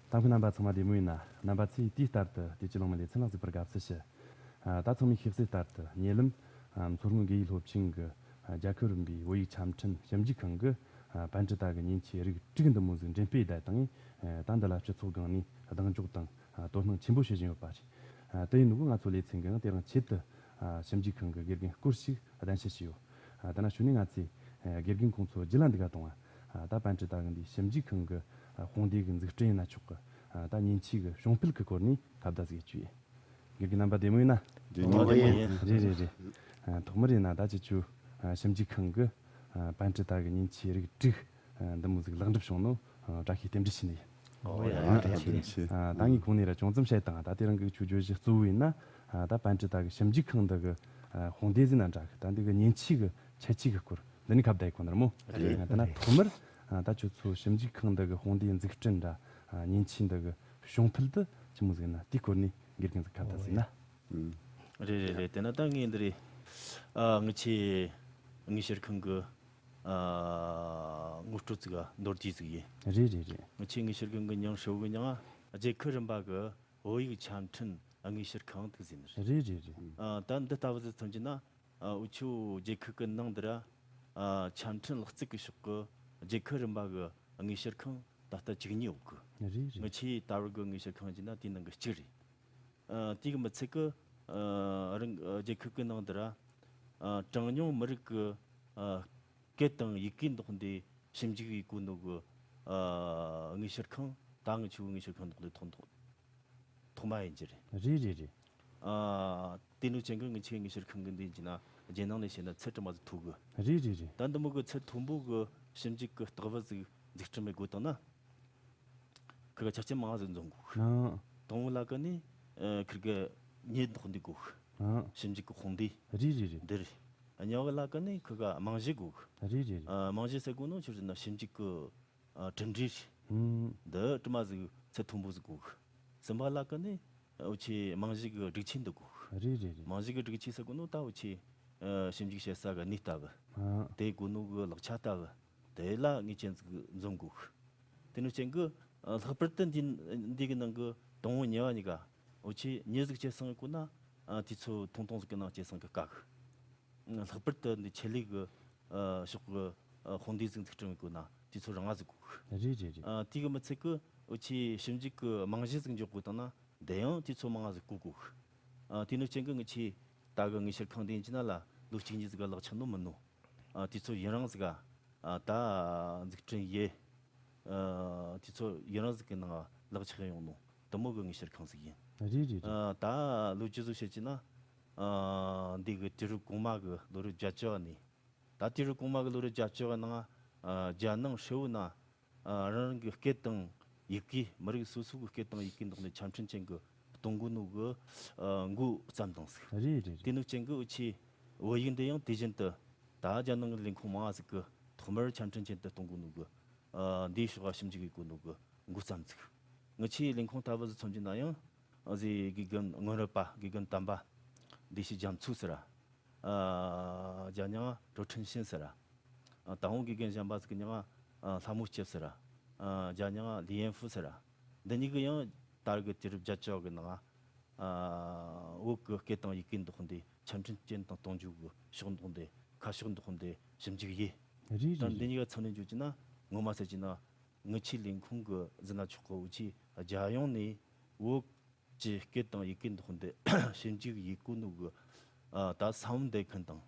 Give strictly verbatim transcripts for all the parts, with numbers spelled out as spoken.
ལྟ་མཁན་རྣམ་པ་ཚང་མ་བདེ་མོ་ཡིན་ན། རྣམ་པ་ཚོས་དུས་ལྟར་དུ་དུས་ཀྱི་ལོ་མ་ལེ་ཚན་ལ་གཟིགས་པར་དགའ་བསུ་ཞུ། ཨ། ད་ཚང་མས་ཤེས་གསལ་ལྟར་དུ་ཉེ་ལམ་ཨ། མཚོ་སྔོན་དགེ་ཡེས་སློབ་ཆེན་གྱི་ཨ། རྒྱལ་ཁབ་རིམ་པའི་བོད་ཡིག་འཆམ་འཕྲིན་ཞིབ་འཇུག་ཁང་གིས་ཨ། པཎ་ཌི་ཏ་གི་མཉེན་ཆས་རིགས་དྲུག་འདི་མོ་ཟིག་འགྲེམས་སྤེལ་བྱས་བཏང་ངས། ཨ། ད་འདི་ལ་སྤྱི་ཚོགས་སྒང་ནས་གདེང་འཇོག་དང་ཨ། དོ་སྣང་ཆེན་པོ་བྱེད་བཞིན་ཡོད་པ་རེད། ཨ། དེ་ཡིན་ནོ་གི་ང་ཚོ་ལེ་ཚན་གྱི་ཡང་དེ་རིང་ཆེད་དུ་ཨ། ཞིབ་འཇུག་ཁང་གི་དགེ་རྒན་སྐོར་ཞིག་གདན་ཞུ་བྱས་ཡོད། ཨ། དེ་ན་ཞུ་ནས་ང་ཚོས་ཨ། དགེ་རྒན་ཁོང་ཚོ་རྒྱུད་ལ་འདི་ག་གཏོང་བ། ཨ། ད་པཎ་ཌི་ཏ་གི་འདི་ཞིབ་འཇུག་ཁང་གི་ཨ། དཔུང་སྡེ་གི་འཛུགས་སྐྲུན་ཡིན་ན་ཆོག་གི། ཨ། ད་མཉེན་ཆས་གི་གཞུང་སྤེལ་གི་སྐོར་ནས་ཁ་བརྡ་ཟིག་བྱས་ཡོད། དགེ་རྒན་རྣམ་པ་བདེ་མོ་ཡིན་ན། བདེ་མོ་ཡིན། རེད་རེད་རེད། ཨ། ཐོག་མར་ཡིན་ན་ད་ཁྱེད་ཚོས་ཨ། ཞིབ་འཇུག་ཁང་གི་ཨ། པཎ་ཌི་ཏ་གི་མཉེན་ཆས་རིགས་དྲུག་ཨ། འདི་མོ་ཟིག་ལེགས་འགྲུབ་བྱུང་ནོ་ཨ། བཀྲ་ཤིས་རྟེན་འབྲེལ་ཞུ་ནི་ཡིན། ཨོ་ཡ། ཨ། ཡ། བཀྲ་ཤིས་རྟེན་འབྲེལ། ཨ། ད་ངས་གོང་ནས་ར་ཅུང་ཙམ་བཤད་བཏང་། ད་དེ་རིང་གི་ཆུ་བརྗོད་གཞི་གཙོ་བོ་ཡིན་ན། ཨ། ད་པཎ་ཌི་ཏ་གི་ཞིབ་འཇུག་ཁང་འདི་གི་ཨ། དཔུང་སྡེ་ཟེར་ན་འདྲ་གི། ད་འདི་གི་མཉེན་ཆས་གི་ཁྱད་ཆོས་གི་སྐོར་འདི་ནས་ཁ་བརྡ་ཡེད་གོ་ནི་རེད་མོ། རེད། ཨ། ད་ན་ཐོག་མར་ཨ། ད་ཁྱོད་ཚོ་ཞིབ་འཇུག་ཁང་འདི་གི་དཔུང་སྡེ་འཛུགས་སྐྲུན་ར་ཨ། མཉེན་ཆས་འདི་གི་གཞུང་སྤེལ་འདི་ཅི་མོ་ཟིག་ན། དེའི་སྐོར་ནས་དགེ་རྒན་ཟིག་ཁ་བརྡ་ཟིག་ན། ཨོ་ཡ། རེད་རེད་རེད། དེ་ན་ད་ངས་འདི་རེད། ཨ། ངེད་ཆོའི་དངོས་བཤེར་ཁང་གི་ཨ། ངོ་སྤྲོད་ཅིག་ག་མདོར་བསྡུས་ཟིག་ཡིན། རེད་རེད་རེད། ངེད་ཆོའི་དངོས་བཤེར་ཁང་གི་མྱིང་ཧྲིལ་བོ་གི་མྱིང་ང་རྒྱལ་ཁབ་རིམ་པ་གི་བོད་ཡིག་འཆམ་འཕྲིན་དངོས་བཤེར་ཁང་དེ་ཟེར་ནི་རེད། རེད་རེད་རེད། ཨ། ད་འདི་ལྟ་བུ་ཟིག་མཚོན་གྱི་ན། ཨ། འུ་ཆོ་རྒྱལ་ཁབ་ཀྱི་ནང་འདི་ར་ཨ། འཆམ་འཕྲིན་ལག་རྩལ་གྱི་ཕྱོགས་ཀྱི་རྒྱལ་ཁབ་རིམ་པ་གི་དངོས་བཤེར་ཁང་ད་ལྟ་བཅུ་གཉིས་ཡོད་གི། རེད་རེད། ངེད་ཆོའི་ད་བར་གི་དངོས་བཤེར་ཁང་ཡིན་ན་དེའི་ནང་གི་གཅིག་རེད། ཨ། དེ་གི་མི་ཚད་གི། ཨ། རང་རྒྱལ་ཁབ་ཀྱི་ནང་འདི་ར་ཨ། གྲངས་ཉུང་མི་རིགས་ཀྱི་ཨ། སྐད་དང་ཡི་གེ་འདོགས་འདི་ཞིབ་འཇུག་ཡེད་གོ་ནོ་གི་ཨ། དངོས་བཤེར་ཁང་ད་ངེད་ཆོའི་དངོས་བཤེར་ཁང་འདི་ཐོག་ལས་ཐོག་ཐོག་མ་ཡིན་རྒྱུ་རེད། རེད་རེད་རེད། ཨ། དེ་ནོ་ཅན་གི་ངེད་ཆོའི་དངོས་བཤེར་ཁང་གི་འདི་ཡིན་ན་རྒྱལ་ནང་ནས་བཤད་ན་ཚད་དྲི་མ་ཟིག་མཐོ་གི། རེད་རེད་རེད། ད་འདི་མོ་གི་ཚད་མཐོན་པོ་གི་ཞིབ་འཇུག་གི་ལྟ་བ་ཟིག་འཛུགས་སྐྲུན་མི་དགོས་བཏང་ན། ཁི་ག་ཆ་རྐྱེན་མང་ཟིག་འཛོམས་དགོས། ཨ། དང་པོ་ལ་ཀ་ནི་ཨ། ཁིར་གི་མྱི་འདོགས་འདི་དགོས། ཨ། ཞིབ་འཇུག་གི་དཔུང་སྡེ། རེད་རེད་རེད། འདི་རེད། གཉིས་པ་ལ་ཀ་ནི་ཁི་ག་རྨང་གཞི་དགོས། རེད་རེད་རེད། ཨ། རྨང་གཞི་ཟེར་གོ་ནོ་ཆི་ཟེར་ན་ཞིབ་འཇུག་གི་ཨ། གྲུབ་འབྲས། ཨུམ། འདི་དྲི་མ་ཟིག་ཚད་མཐོན་པོ་ཟིག་དགོས། གསུམ་པ་ལ་ཀ་ནི་འུ་ཆོའི་རྨང་གཞི་གི་སྒྲིག་ཆས་འདི་དགོས། རེད་རེད་རེད། རྨང་གཞི་གི་སྒྲིག་ཆས་ཟེར་གོ་ནོ་ད་འུ་ཆོའི་ཨ། ཞིབ་འཇུག་བྱེད་ས་གི་གནས་ལྟ་བུ། ཨ། དེ་དགོས་ནོ་གི་ལག་ཆ་ལྟ་བུ། དེ་ལ་ངེས་ཅན་ཟིག་འཛོམས་དགོས། དེ་ནོ་ཅན་གི་ཨ། ལྷག་པར་དུ་འདི་འདི་གི་ནང་གི་དང་པོ་གཉིས་པ་གཉིས་ཀ་འུ་ཆོས་མྱི་ཟིག་སྐྱེད་སྲིང་ཡེད་གོ་ན། ཨ། དུས་ཚོད་ཐུང་ཐུང་ཟིག་གི་ནང་སྐྱེད་སྲིང་གི་དཀའ་གི། ལྷག་པར་དུ་འདི་ཆེད་ལས་གི་ཨ། ཕྱོགས་གི་ཨ། དཔུང་སྡེ་ཟིག་འཛུགས་སྐྲུན་ཡེད་གོ་ན་དུས་ཚོད་རིང་ང་ཟིག་དགོས། རེད་རེད་རེད། ཨ། དེ་གི་མི་ཚད་གི་འུ་ཆོའི་ཞིབ་འཇུག་གི་རྨང་གཞི་ཟིག་འཇོག་དགོས་བཏང་ན་དེ་ཡང་དུས་ཚོད་མང་ང་ཟིག་བཀོལ་དགོས། ཨ། དེ་ནོ་ཅན་གི་ངེད་ཆོའི་ད་གི་དངོས་བཤེར་ཁང་དེ་ཡིན་གྱི་ན་ལ་ལོ་གཅིག་གཉིས་ཟིག་ག་ལེགས་ཆགས་ནོ་མིན་ནོ། ཨ། དུས་ཚོད་ཡུན་རིང་ཟིག་ག་ཨ། ད་འཛུགས་སྐྲུན་ཡེད། ཨ། དུས་ཚོད་ཡུན་རིང་ཟིག་གི་ནང་ལེགས་ཆགས་ཡོང་ནོ་དེ་མོ་གི་དངོས་བཤེར་ཁང་ཟིག་ཡིན། རེད་རེད་རེད། ཨ། ད་ལོ་རྒྱུས་ཟིག་བཤད་ཀྱི་ན། ཨ། འདི་གི་དུས་རབས་གོང་མ་གི་ལོ་རབས་བརྒྱད་ཅུ་བ་ནས། ད་དུས་རབས་གོང་མ་གི་ལོ་རབས་བརྒྱད་ཅུ་བ་ནང་ཨ། རྒྱལ་ནང་ཧྲིལ་བོ་ན་ཨ། རང་རང་གི་སྐད་དང་ཡི་གེ། མི་རིགས་སོ་སོ་གི་སྐད་དང་ཡི་གེ་འདོགས་ནས་འཆམ་འཕྲིན་ཅན་གི་གཏོང་དགོས་ནོ་གི་ཨ། འགོ་བརྩམས་བཏང་ཟིག། རེད་རེད་རེད། དེ་ནོ་ཅན་གི་འུ་ཆོའི་བོད་ཡིག་འདི་ཡང་དེ་བཞིན་དུ་ད་རྒྱལ་ནང་གི་ལས་ཁུངས་མང་ང་ཟིག་གི་ཐོག་མར་འཆམ་འཕྲིན་ཅན་དུ་གཏོང་དགོས་ནོ་གི་ཨ། འདིའི་ཕྱོགས་ལ་ཞིབ་འཇུག་ཡེད་དགོས་ནོ་གི་འགོ་བརྩམས་ཟིག། ངེད་ཆོའི་ལས་ཁུངས་ལྟ་བུ་ཟིག་མཚོན་རྒྱུ་ན་ཡང་ཨ། ཟེ་དགེ་རྒན་སྔོན་རབས་པ་དགེ་རྒན་དམ་པ་བདེ་སྐྱིད་རྒྱ་མཚོ་ཟེར་ར། ཨ། རྒྱ་མྱང་ཀྲོའུ་ཁྲིན་ཤིན་ཟེར་ར། ཨ། དང་པོ་དགེ་རྒན་གཞན་པ་ཟིག་གི་མྱིང་ང་ཨ། ལྷ་མོ་སྐྱབས་ཟེར་ར། ཨ། རྒྱ་མྱང་ལི་ཡན་ཧྥུ་ཟེར་ར། འདི་གཉིས་ཀྱིས་ཡང་ད་གི་དུས་རབས་བརྒྱད་ཅུ་གི་ནང་ཨ། བོད་ཀྱི་སྐད་དང་ཡི་གེ་འདོགས་འདི་འཆམ་འཕྲིན་ཅན་དུ་གཏོང་རྒྱུ་གི་ཕྱོགས་འདོགས་འདི་ཁ་ཕྱོགས་འདོགས་འདི་ཞིབ་འཇུག་ཡེད། རེད་རེད་ད་རེད། འདི་གཉིས་ཀ་ཚང་ནས་འཇོག་རྒྱུ་ན་ངོ་མ་ཟེར་རྒྱུ་ན་ངེད་ཆོའི་ལས་ཁུངས་གི་ཟེར་ན་ཆོག་གི། འུ་ཆོས་རྒྱལ་ཡོངས་ནས་བོད་ཀྱི་སྐད་དང་ཡི་གེ་འདོགས་འདི་ཞིབ་འཇུག་ཡེད་གོ་ནོ་གི་ཨ། ད་ས་བོན་འདེབས་མཁན་དང་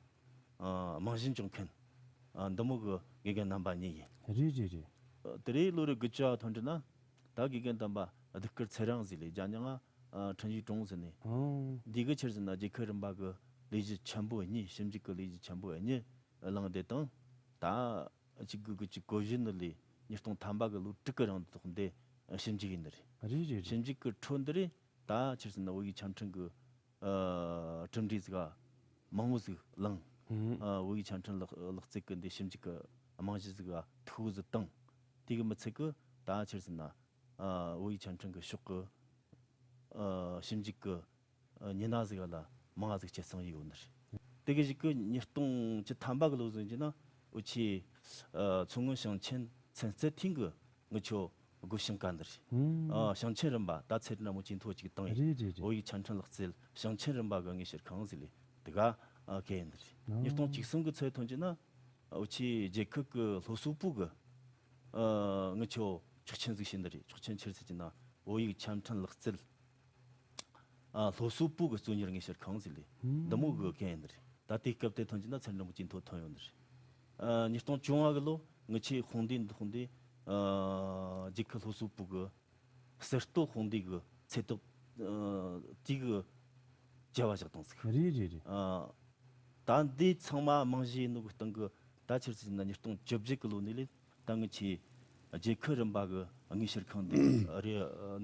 ཨ། རྨང་གཞི་འཇོག་མཁན་ཨ། འདི་མོ་གི་དགེ་རྒན་རྣམ་པ་གཉིས་ཡིན། རེད་རེད་རེད། ཨ། དེ་རིང་ལོ་རབས་དགུ་བཅུ་བ་ཐོན་དུས་ན་ད་དགེ་རྒན་དམ་པ་གདུགས་དཀར་ཚེ་རིང་ཟེར་ལེ། རྒྱ་མྱང་ང་ཨ། ཁྲིན་ཡུས་ཀྲུང་ཟེར་ནས། ཨང་། འདི་གི་ཆི་ཟེར་ན་རྒྱལ་ཁབ་རིམ་པ་གི་ལས་གཞི་ཆེན་པོ་གཉིས། ཞིབ་འཇུག་གི་ལས་གཞི་ཆེན་པོ་གཉིས་བླངས་ཏེ་དང་ད་གཅིག་དགུ་དགུ་བཅུ་གོ་བཞི་ནང་ལས་ཉིས་སྟོང་ཐམ་པ་གི་ལོ་དྲུག་གི་རིང་དུ་འདི་ཞིབ་འཇུག་ཡེད་ནི་རེད། རེད་རེད་རེད། ཞིབ་འཇུག་གི་འཕྲོ་འདི་རེད། ད་ཆི་ཟེར་ན་བོད་ཡིག་འཆམ་འཕྲིན་གི་ཨ། གྲུབ་འབྲས་ཟིག་མང་བོ་ཟིག་བླངས། ཧུམ། ཨ། བོད་ཡིག་འཆམ་འཕྲིན་ལག་ལག་རྩལ་གི་འདི་ཞིབ་འཇུག་གི་རྨང་གཞི་ཟིག་མཐུག་པོ་ཟིག་བཏིང་། དེ་གི་མི་ཚད་གི་ད་ཆི་ཟེར་ན་ཨ། བོད་ཡིག་འཆམ་འཕྲིན་གི་ཕྱོགས་གི་ཨ། ཞིབ་འཇུག་གི་ཨ། མི་སྣ་ཟིག་ལ་མང་ང་ཟིག་སྐྱེད་སྲིང་ཡེད་ཡོད་ནི་རེད། དེ་གི་གཞུག་གི་ཉིས་སྟོང་བཅུ་ཐམ་པ་གི་ལོ་ཟིག་ཡིན་རྒྱུ་ན་འུ་ཆོའི་ཨ། མཚོ་སྔོན་ཞིང་ཆེན་ཚན་རྩལ་ཐིང་གི་ངེད་ཆོ་ སྒོ་ཞིང་ཀ་འདི་རེད། ཨ། ཞིང་ཆེན་རིམ་པ་ད་ཚེ་རིང་རིན་པོ་ཆེས་ཐོ་གཅིག་བཏང་ཡིན། རེད་རེད་རེད། བོད་ཡིག་ཆ་འཕྲིན་ལག་རྩལ་ཞིང་ཆེན་རིམ་པ་གི་དངོས་བཤེར་ཁང་ཟིག་ལས་དེ་ག་ཨ་གན་ཡིན་འདི་རེད། ཉིས་སྟོང་བཅུ་གསུམ་གི་ཚོད་ཐོན་གྱི་ན། འུ་ཆོའི་རྒྱལ་ཁབ་ཀྱི་སློབ་གསོ་པུའུ་གི་ཨ་ངི་ཆོ་ཆོག་མཆན་ཟིག་བྱིན་འདི་རེད། ཆོག་མཆན་ཆི་རེད་ཟེར་གྱི་ན། བོད་ཡིག་ཆ་འཕྲིན་ལག་རྩལ་ཨ་སློབ་གསོ་པུའུ་གི་གཙོ་གཉེར་དངོས་བཤེར་ཁང་ཟིག་ལས་འདི་མོ་གི་གན་ཡིན་འདི་རེད། ད་དེ་སྐབས་དེ་ཐོན་གྱི་ན་ཚེ་རིང་རིན་པོ་ཆེས་ཐོ་ཐོན་ཡོད་འདི་རེད། ཨ་ཉིས་སྟོང་བཅོ་ལྔ་གི་ལོ་ངི་ཆོའི་དཔུང་སྡེ་འདི་དཔུང་སྡེ་ཨ་རྒྱལ་ཁབ་སློབ་གསོ་པུའུ་གི་ཟུར་གཏོགས་དཔུང་སྡེ་གི་ཚད་ཐོབ་ཨ་དེ་གི་བྱ་བ་བཞག་བཏང་ཟིག་རེད་རེད་རེད། ཨ་ད་འདི་ཚང་མ་རྨང་གཞི་ཡིན་ནོ་གི་སྟེང་གི་ད་ཆི་རེད་ཟེར་ན། ཉིས་སྟོང་བཅུ་བཞི་གི་ལོ་ནས་ལས་ད་ངི་ཆོའི་རྒྱལ་ཁབ་རིམ་པ་གི་དངོས་བཤེར་ཁང་འདི་རེ་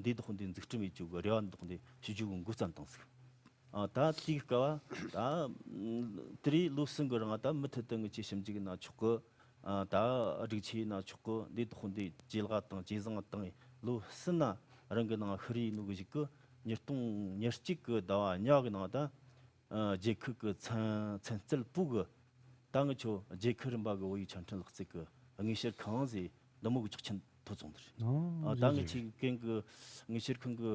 འདི་དག་འདི་འཛུགས་སྐྲུན་ཡེད་རྒྱུ་གི་རེ་བ་འདི་དག་འདི་ཞུ་རྒྱུ་གི་འགོ་བརྩམས་བཏང་ཟིག་ཨ་ད་དེའི་སྐབས་ད་དེ་རིང་ལོ་གསུམ་གི་རིང་ད་མུ་མཐུད་དུ་ངི་ཆོའི་ཞིབ་འཇུག་ཡིན་ན་ཆོག་གི། ཨ་ད་སྒྲིག་ཆས་ཡིན་ན་ཆོག་གི། འདི་དག་འདི་ཇེ་ལེགས་དང་ཇེ་བཟང་བཏང་ཡིན། ལོ་གསུམ་ན་རང་གི་ནང་ཤི་རི་ནོ་གི་གཞུག་གི་ཉིས་སྟོང་ཉེར་གཅིག་གི་ཟླ་བ་ཉི་པ་གི་ནང་ད་ཨ་རྒྱལ་ཁབ་ཀྱི་ཚན་ཚན་རྩལ་པུའུ་གི་ད་ངི་ཆོ་རྒྱལ་ཁབ་རིམ་པ་གི་བོད་ཡིག་ཆ་འཕྲིན་ལག་རྩལ་གི་དངོས་བཤེར་ཁང་ཟེར་འདི་མོ་གི་ཆོག་མཆན་ཐོབ་སོང་འདི་རེད། ཨ་ཨོ་ད་རེད་ངི་རེད་ཆོའི་རེད། གན་གི་དངོས་བཤེར་ཁང་གི་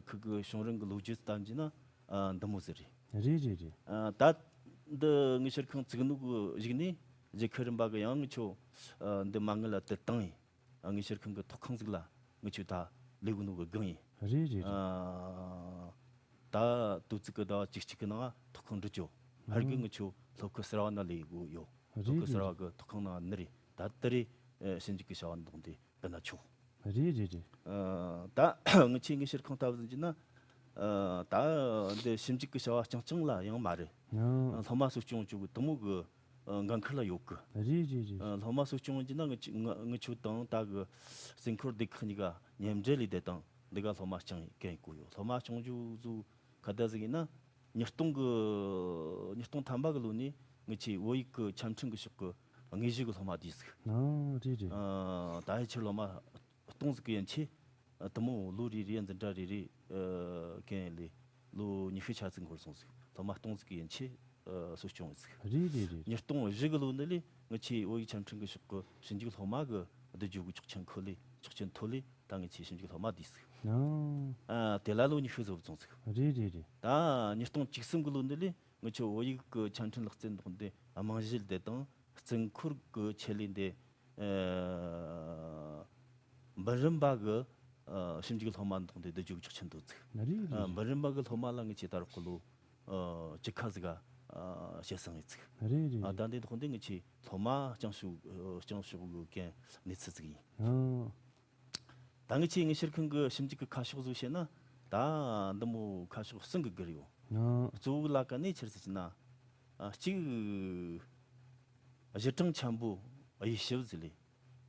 ཁུ་གི་བྱུང་རིམ་གི་ལོ་རྒྱུས་ལྟར་བྱས་ན་ཨ་འདི་མོ་ཟིག་རེད། རེད་རེད་རེད། ཨ་ད་འདི་དངོས་བཤེར་ཁང་བཙུགས་ནོ་གི་གཞུག་ནས་རྒྱལ་ཁབ་རིམ་པ་གི་ཡང་ངི་ཆོ་ཨ་འདི་མ་དངུལ་ལ་དུ་བཏང་ཡིན། ཨ་དངོས་བཤེར་ཁང་གི་ཐོག་ཁང་ཟིག་ལ་ངི་ཆོ་ད་ལས་གོ་ནོ་གི་སྒང་ཡིན། རེད་རེད་རེད། ཨ་ད་དུས་ཚིགས་གི་ཟླ་བ་བཅུ་གཅིག་གི་ནང་ཐོག་ཁང་འགྲུལ་ཆོག་ཧར་གི་ཨང་། ངི་ཆོ་སློབ་ཁུལ་གསར་བ་ན་ལས་གོ་ཡོད། སློབ་རེད་ཁུལ་རེད་གསར་བ་རེད། གི་ཐོག་ཁང་ནང་ནི་རེད། ད་དེ་རེད། ཨ་ཞིབ་འཇུག་གི་བྱ་བ་འདི་དག་འདི་སྤེལ་ན་ཆོག་རེད་རེད་རེད། ཨ་ད་ངི་ཆོའི་དངོས་བཤེར་ཁང་ལྟ་བུ་ཟིག་ཡིན་ན། ཨ་ད་འདི་ཞིབ་འཇུག་གི་བྱ་བ་རྐྱང་རྐྱང་ལ་ཡང་མ་རེད། ཨང་། ཨ་སློབ་མ་གསོ་སྐྱོང་བྱེད་གི་དེ་མོ་གི་ཨ་འགན་ཁུར་ལ་ཡོད་གི། རེད་རེད་རེད། ཨ་སློབ་མ་གསོ་སྐྱོང་བྱེད་ན་ངི་ཆོ་ངི་ངི་ཆོ་དང་ད་གི་རྩིས་འཁོར་སྡེ་ཁག་གཉིས་ཀ་མཉམ་འབྲེལ་ལས་བསྡད་དང་འདི་ག་སློབ་མ་སྐྱོང་གི་ཡོད། སློབ་མ་སྐྱོང་རྒྱུ་ཟིག་ག་ད་ཟིག་ཡིན་ན། ཉིས་སྟོང་གི་ཉིས་སྟོང་ཐམ་པ་གི་ལོ་ནས་ངི་ཆོའི་བོད་ཡིག་གི་ཆ་འཕྲིན་གི་ཕྱོགས་གི་དངོས་གཞི་གི་སློབ་མ་བསྡུས་ཟིག་ཨ་རེད་རེད། ཨ་ད་ཡི་ཆོའི་སློབ་མ་སྟོང་ཟིག་གི་ཡན་ཆད་ཨ་དེ་མོ་ལོ་རེ་རེ་འཛིན་གྲྭ་རེ་རེ་ཨ་གན་ལས་ལོ་ཉི་ཤུ་ཆ་ཟིག་འགོར་སོང་ཟིག་སློབ་མ་སྟོང་ཟིག་གི་ཡན་ཆད་ཨ་གསོ་སྐྱོང་ཟིག་རེད་རེད་རེད། ཉིས་སྟོང་བཞི་གི་ལོ་ནས་ལས་ངི་ཆོའི་བོད་ཡིག་ཆ་འཕྲིན་གི་ཕྱོགས་གི་ཞིབ་འཇུག་སློབ་མ་གི་བསྡུ་རྒྱུ་གི་ཆོག་མཆན་ཁུར་ལས་ཆོག་མཆན་ཐོབ་ལས་ད་ངི་ཆོའི་ཞིབ་འཇུག་སློབ་མ་བསྡུས་ཟིག་ཨང་། ཨ་དེ་ལ་ལོ་ཉི་ཤུ་ཟིག་བུད་སོང་ཟིག་རེད་རེད་རེད། ད་ཉིས་སྟོང་བཅུ་གསུམ་གི་ལོ་ནས་ལས་ངི་ཆོ་བོད་ཡིག་གི་ཆ་འཕྲིན་ལག་རྩལ་འདི་དག་འདི་རྨང་གཞི་བསྡད་དང་རྩིས་འཁོར་གི་ཆེད་ལས་འདི་ཨ་འབུམ་རམས་པ་གི་ཨ་ཞིབ་འཇུག་སློབ་མ་འདི་དག་འདི་བསྡུ་རྒྱུ་གི་ཆོག་མཆན་ཐོབ་ཟིག་རེད་རེད་ཨ་རེད། འབུམ་རམས་པ་གི་སློབ་མ་ལ་ངི་ཆོས་ད་རག་གི་ལོ་ཨ་བཅུ་ཁ་ཟིག་ག་ཨ་བཤད་སོང་ངི་ཟིག་རེད་རེད་ཨ་རེད། ད་འདི་དག་འདི་ངི་ཆོའི་སློབ་མ་སྐྱོང་ཕྱོགས་ཨ་སྐྱོང་ཕྱོགས་གི་གན་གནས་ཚུལ་ཟིག་ཡིན། ཨང་། ད་ངི་ཆོའི་དངོས་བཤེར་ཁང་གི་ཞིབ་འཇུག་གི་ཁ་ཕྱོགས་ཟིག་བཤད་ན། ད་འདི་མོ་ཁ་ཕྱོགས་གསུམ་གི་བསྒྱུར་ཡོད། ཨང་། གཙོ་བོ་ལ་ཀ་ནས་ཆི་རེད་ཟེར་ན། ཨ་གཅིག་གཞི་གྲངས་ཆེན་པོ་དབྱེ་ཞིབ་ཟིག་ལས།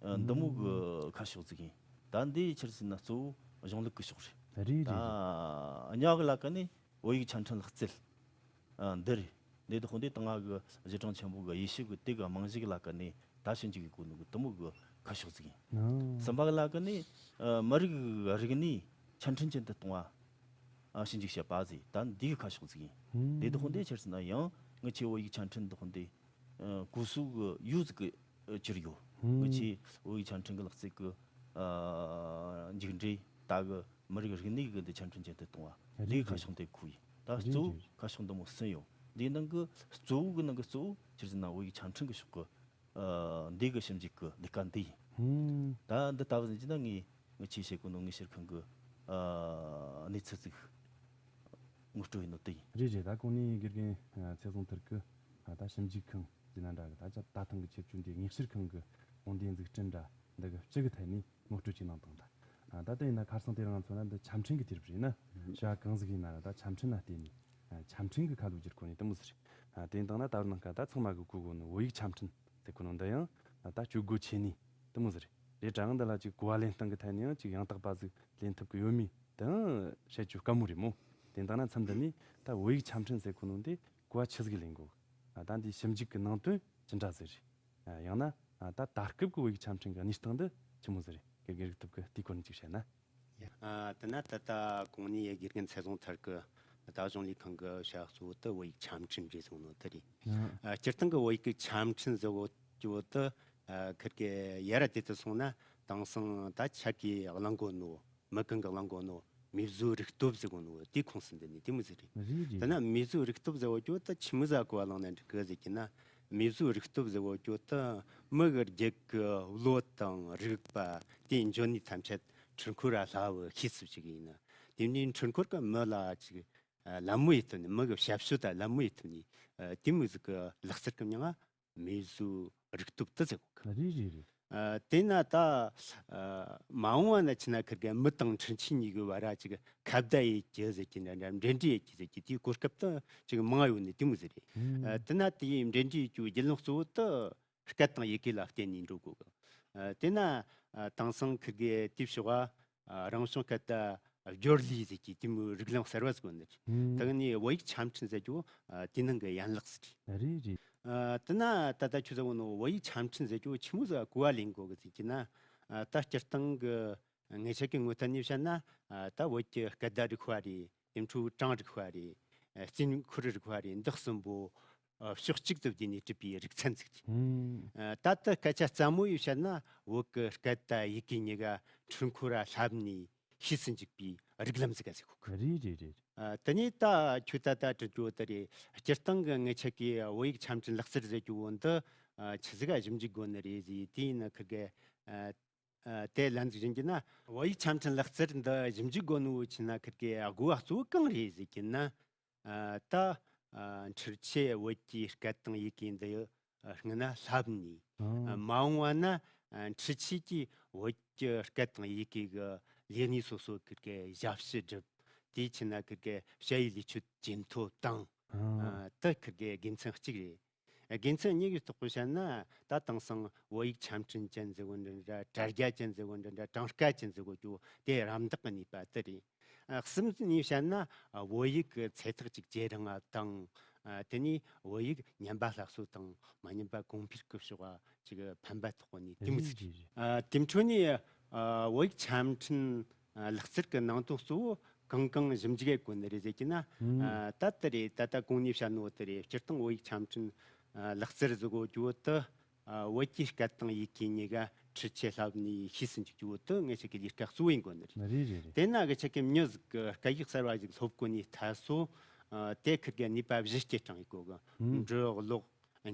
ཨ་འདི་མོ་གི་ཨང་ཁ་ཕྱོགས་ཟིག་ཡིན། ད་འདི་ཆི་རེད་ཟེར་ན་གཙོ་བོ་གཞུང་ལུགས་གི་ཕྱོགས་རེད། རེད་རེད་ད་རེད། ཉ་གི་ལ་ཀ་ནས་བོད་ཡིག་ཆ་འཕྲིན་ལག་རྩལ། ཨ་འདི་རེད། འདི་དག་འདི་ད་ང་གི་གཞི་གྲངས་ཆེན་པོ་གི་དབྱེ་ཞིབ་གི་དེ་གི་རྨང་གཞི་གི་ལ་ཀ་ནས་ད་ཞིབ་འཇུག་གི་གོ་ནོ་གི་དེ་མོ་གི་ཁ་ཕྱོགས་ཟིག་ཡིན། ཨང་། གསུམ་པ་གི་ལ་ཀ་ནས་ཨ་མི་རིགས་རིག་གནས་ཆ་འཕྲིན་ཅན་དུ་གཏོང་བ་ཨ་ཞིབ་འཇུག་བྱེད་པ་ཟིག་ད་འདི་གི་ཁ་ཕྱོགས་ཟིག་ཡིན། ཨང་། འདི་དག་འདི་ཆི་རེད་ཟེར་ན་ཡང་ངི་ཆོའི་བོད་ཡིག་ཆ་འཕྲིན་དག་འདི་ཨ་གོ་སོ་གི་ཡུལ་ཟིག་གི་ཨ་གྱུར་ཡོད། ཨང་། ངི་ཆོའི་བོད་ཡིག་ཆ་འཕྲིན་གི་ལག་རྩལ་གི་ཨ་མཇུག་འབྲས་ད་གི་མི་རིགས་རིག་གནས་གི་འདི་ཆ་འཕྲིན་ཅན་དུ་གཏོང་བ་རེད་འདི་གི་ཁ་རེད་ཕྱོགས་འདི་ཁུར་ཡིན། ད་རེད་གཙོ་བོ་རེད་ཁ་ཕྱོགས་འདི་མོ་གསུམ་ཡོད། འདིའི་ནང་གི་གཙོ་བོ་གི་ནང་གི་གཙོ་བོ་ཆི་རེད་ཟེར་ན་བོད་ཡིག་ཆ་འཕྲིན་གི་ཕྱོགས་གི་ཨ་འདི་གི་ཞིབ་འཇུག་གི་ལས་ཀ་འདི་ཡིན། ཨང་། ད་འདི་ལྟ་བུ་ཟིག་ཡིན་ན་ངས་ངི་ཆོས་བྱེད་གོ་ནོ་དངོས་བཤེར་ཁང་གི་ཨ་གནས་ཚུལ་ཟིག་ངོ་སྤྲོད་ཡིན་ནོ་དེ་ཡིན། རེད་རེད། ད་གོང་ནས་དགེ་རྒན་ཨ་ཚེ་བཟང་ཐར་གི་ཨ་ད་ཞིབ་འཇུག་ཁང་ཟེར་ན་འདྲ་གི་ད་ཆ་ད་ཐེངས་གི་ཁྱེད་ཚོའི་འདི་དངོས་བཤེར་ཁང་གི་དཔུང་སྡེ་འཛུགས་སྐྲུན་འདྲ་འདི་གི་སྤྱི་གི་ཐད་ནས་ངོ་སྤྲོད་ཅིག་གནང་དང་ད། ཨ་ད་ལྟ་ཡིན་ན་ཁ་སང་དེ་རིང་ང་ཚོ་ན་འདི་ཆ་འཕྲིན་གི་དུས་རབས་རེད་ན། ཨང་། བྱ་བ་གང་ཟིག་ཡིན་ན་ར་ད་ཆ་འཕྲིན་ལ་བརྟེན་ནས་ཨ་ཆ་འཕྲིན་གི་ཁ་ལོ་བསྒྱུར་གོ་ནི་དེ་མོ་ཟིག་རེད། ཨ་དེ་ཡིན་དང་ན་ད་རུང་ནང་ཀ་ད་ཚང་མ་གི་གོ་གོ་ནི་བོད་ཡིག་ཆ་འཕྲིན་ཟེར་གོ་ནོ་འདི་ཡང་ཨ་ད་སྤྱོད་སྒོ་ཆེ་ནི་དེ་མོ་ཟིག་རེད། རེད་དྲ་ཡང་འདི་ལ་ཅིག་གོ་བ་ལེན་སྟངས་གི་ཐད་ནས་ཡང་ཅིག་ཡང་དག་པ་ཟིག་ལེན་ཐུབ་གི་ཡོད་མེད་དེ་ཡང་བཤད་རྒྱུ་དཀའ་མོ་རེད་མོ། དེ་ཡིན་དང་ན་མཚམས་འདི་ནས་ད་བོད་ཡིག་ཆ་འཕྲིན་ཟེར་གོ་ནོ་འདི་གོ་བ་ཆི་ཟིག་ལེན་གོ། ཨ་ད་འདིའི་ཞིབ་འཇུག་གི་ནང་དོན་ཅི་འདྲ་ཟིག་རེད། ཨ་ཡང་ན་ཨ་ད་ད་སྐབས་ཀྱི་བོད་ཡིག་ཆ་འཕྲིན་གྱི་གནས་སྟངས་འདི་ཆི་མོ་ཟིག་རེད། དགེ་རྒན་རིག་ཐུབ་ཀྱིས་དེའི་སྐོར་ནས་ཅིག་བཤད་ན། ཡ། ཨ་དེ་ན་ད་ལྟ་གོང་ནས་དགེ་རྒན་ཚེ་བཟང་ཐར་གྱིས་ད་གཞུང་ལས་ཁང་གི་བྱ་གཙོ་བོ་དེ་བོད་ཡིག་ཆ་འཕྲིན་རེད་གསུངས་ནོ་དེ་རེད། ཡ། ཨ་སྤྱིར་བཏང་གི་བོད་ཡིག་གི་ཆ་འཕྲིན་ཟེར་བོ་ཅི་བོ་དེ་ཨ་ཁིར་གི་ཡ་ར་དེ་དུ་སོང་ན་ད་ དེང་སང་ད་ཆ་གི་གླེང་གོ་ནོ། མི་གང་གི་གླེང་གོ་ནོ། མེས་བཟོས་རིག་སྟོབས་ཟེར་གོ་ནོ་དེའི་ཁོངས་སུ་འདུ་ནི་དེ་མོ་ཟིག་རེད། རེད་རེད། དེ་ན་མེས་བཟོས་རིག་སྟོབས་ཟེར་བ་ཀྱོ་ད་ཆི་མོ་ཟིག་གོ་བ་བླངས་ན་འགྲིག་གི་ཟེར་གྱི་ན། མེས་བཟོས་རིག་སྟོབས་ཟེར་བ་ཀྱོ་ད་མི་གི་རྒྱུད་གི་བློ་དང་རིག་པ་དེ་འཇོན་ནི་ཐམས་ཅད་འཕྲུལ་འཁོར་ར་ལྷ་བུ་ཤེས་སུ་ཅིག་ཡིན་ན། དེ་ནི་འཕྲུལ་འཁོར་གི་མི་ལ་ཅིག་ལད་མོ་ཡེད་ཐུབ་ནི། མི་གི་ཞབས་ཞུ་ད་ལད་མོ་ཡེད་ཐུབ་ནི། དེ་མོ་ཟིག་གི་ལག་རྩལ་གི་མྱིང་ང་མེས་བཟོས་རིག་སྟོབས་དེ་ཟེར་གོ་གི། རེད་རེད་རེད། ཨ། དེས་ན་ད། ཨ། མ་འོངས་པ་ན་ཆི་ན་ཁིར་གེ་མི་དང་འཕྲུལ་ཆས་གཉིས་ཀྱི་བར་ར་ཅིག་ཁ་བརྡ་ཡེད་རྒྱུ་ཟེར་གྱི་འདྲ་འདྲ། འབྲེལ་འདྲིས་ཡེད་རྒྱུ་ཟེར་གྱི་དེའི་གོ་སྐབས་དེ་ཅིག་མང་ཡོད་ནི་དེ་མོ་ཟིག་རེད། ཨ། དེ་ན་དེའི་འབྲེལ་འདྲིས་ཡེད་རྒྱུའི་རྒྱུ་ནོར་གཙོ་བོ་དེ་སྐད་དང་ཡི་གེ་ལ་བརྟེན་ནས་འགྲོ་དགོས་གི། ཨ། དེས་ན། ཨ། དེང་སང་ཁིར་གེ་དེའི་ཕྱོགས་ཨ། རང་བྱུང་སྐད་བརྡ་སྦྱོར་ལས་ཟེར་གྱི་དེ་མོའི་རིགས་ལམ་གསར་བ་ཟིག་ཡོད་ནི་རེད། ཨུམ། ད་གི་ནི་བོད་ཡིག་ཆ་འཕྲིན་ཟེར་རྒྱུ། ཨ། དེ་ནང་གི་ཡན་ལག་ཟིག་རེད། རེད་རེད། ཨ། དེ་ན་ད་ལྟ་ཁྱོད་ཟེར་བོ་ནོ་བོད་ཡིག་ཆ་འཕྲིན་ཟེར་རྒྱུ་ཆི་མོ་ཟིག་གོ་བ་ལེན་དགོས་གི་ཟེར་གྱི་ན། ཨ། ད་སྤྱིར་བཏང་གི་ངེད་ཅག་གི་ངོས་ཐད་ནས་བཤད་ན། ཨ། ད་བོད་ཀྱི་སྐད་བརྡ་རིག་པ་རེད། དེ་འཕྲོ་གྲངས་རིག་པ་རེད། ཨ། རྩིས་འཁོར་རིག་པ་རེད། འདི་གསུམ་པོ། ཨ། ཕྱོགས་གཅིག་ཏུ་བསྡུས་ནས་གྲུབ་པའི་རིག་ཚན་ཟིག་རེད། ཨུམ། ཨ། ད་ལྟ་སྐད་ཆ་རྩ་མོ་ཡིས་བཤད་ན་བོད་ཀྱི་སྐད་དང་ཡི་གེ་གཉིས་ཀ་འཕྲུལ་འཁོར་ར་ལྷབ་ནས་ཤེས་སུ་འཇུག་པའི་རིགས་ལམ་ཟིག་ག་ཟིག་གོ་གི། རེད་རེད་རེད། ཨ། དེ་ནས་ད་ཁྱོད་ད་ལྟ་དྲི་རྒྱུ་དེ་རེད། སྤྱིར་བཏང་གི་ངེད་ཅག་གིས་བོད་ཡིག་ཆ་འཕྲིན་ལག་རྩལ་ཟེར་རྒྱུ་བོ་འདི། ཨ། ཆི་ཟིག་ག་ཞིབ་འཇུག་དགོས་ནི་རེད་ཟེར། དེ་ཡིན་ན་ཁིར་གེ། ཨ། ཨ། དེ་ལན་ཟིག་ཡིན་གྱི་ན། བོད་ཡིག་ཆ་འཕྲིན་ལག་རྩལ་འདི་ཞིབ་འཇུག་དགོས་ནི་བོ་ཆི་ན་ཁིར་གེ་དགོས་པ་གཙོ་བོ་གང་རེད་ཟེར་གྱི་ན། ཨ། ད། ཨ། འཕྲུལ་ཆས་བོད་ཀྱི་སྐད་དང་ཡི་གེ་འདི། ཨ། སྔོན་ན་ལྷབ་ནས། ཨ། མ་འོངས་པ་ན། ཨ། འཕྲུལ་ཆས་ཀྱིས་བོད་ཀྱི་སྐད་དང་ཡི་གེ་གི་ལས་སྣེ་སོ་སོ་ཁིར་གེ་ཞབས་ཞུ་སྒྲུབ། དེའི་ཆི་ན་ཁིར་གེ་ཞ་ཡི་ལས་ཆོད་ཇེ་མཐོ་བཏང་། ཨ། ཨ། དེ་ཁིར་གེ་དགེ་མཚན་གཅིག་རེད། དགེ་མཚན་གཉིས་ཀྱི་ཐོག་གི་བཤད་ན། ད་དེང་སང་བོད་ཡིག་ཆ་འཕྲིན་ཅན་ཟེར་གོ་འདྲ་འདྲ། དྲ་རྒྱ་ཅན་ཟེར་གོ་འདྲ་འདྲ། གྲངས་ཀ་ཅན་ཟེར་གོ་རྒྱུ་དེ་རམ་འདེགས་ཀྱི་ནུས་པ་དེ་རེད། ཨ། གསུམ་ནས་བཤད་ན། ཨ། བོད་ཡིག་གི་ཚད་ཐིག་ཅིག་ཇེ་རིང་ང་བཏང་། ཨ། དེ་ནས་བོད་ཡིག་ཉན་པ་སླར་གསོ་དང་མ་ཉན་པ་གོང་འཕེལ་གྱི་ཕྱོགས་ལ་ཅིག་ཕན་པ་ཐོགས་ནས་དེ་མོ་ཟིག་རེད། ཨ། དེ་འཕྲོ་ནས། ཨ། བོད་ཡིག་ཆ་འཕྲིན། ཨ། ལག་རྩལ་གྱི་ནང་དོན་གཙོ་བོ་གང་གང་ཞིབ་འཇུག་ཡེད་དགོས་ནི་རེད་ཟེར་གྱི་ན། ཨ། ད་ལྟ་རེད། ད་ལྟ་གོང་ནས་བཤད་ནོ་དེ་རེད། སྤྱིར་བཏང་བོད་ཡིག་ཆ་འཕྲིན། ཨ། ལག་རྩལ་ཟེར་གོ་རྒྱུ་བོ་དེ། ཨ། བོད་ཀྱི་སྐད་དང་ཡི་གེ་གཉིས་ཀ་འཕྲུལ་ཆས་ལྷབ་ནས་ཤེས་སུ་འཇུག་རྒྱུ་བོ་དེ་ངེད་ཅག་གི་ལས་ཀ་གཙོ་བོ་ཡིན་དགོས་ནི་རེད། རེད་རེད་རེད། དེ་ན་ངེད་ཅག་གི་མྱི་ཟིག་གིས་སྐད་ཡིག་གསར་བ་ཞིག་སློབ་གོ་ནས་ཐ་སོ། ཨ། དེ་ཁིར་གེ་ནུས་པ་བཞི་སྐྱེད་སྲིང་ཡེད་དགོས་གི། ཨུམ། འབྲི་ཀློག་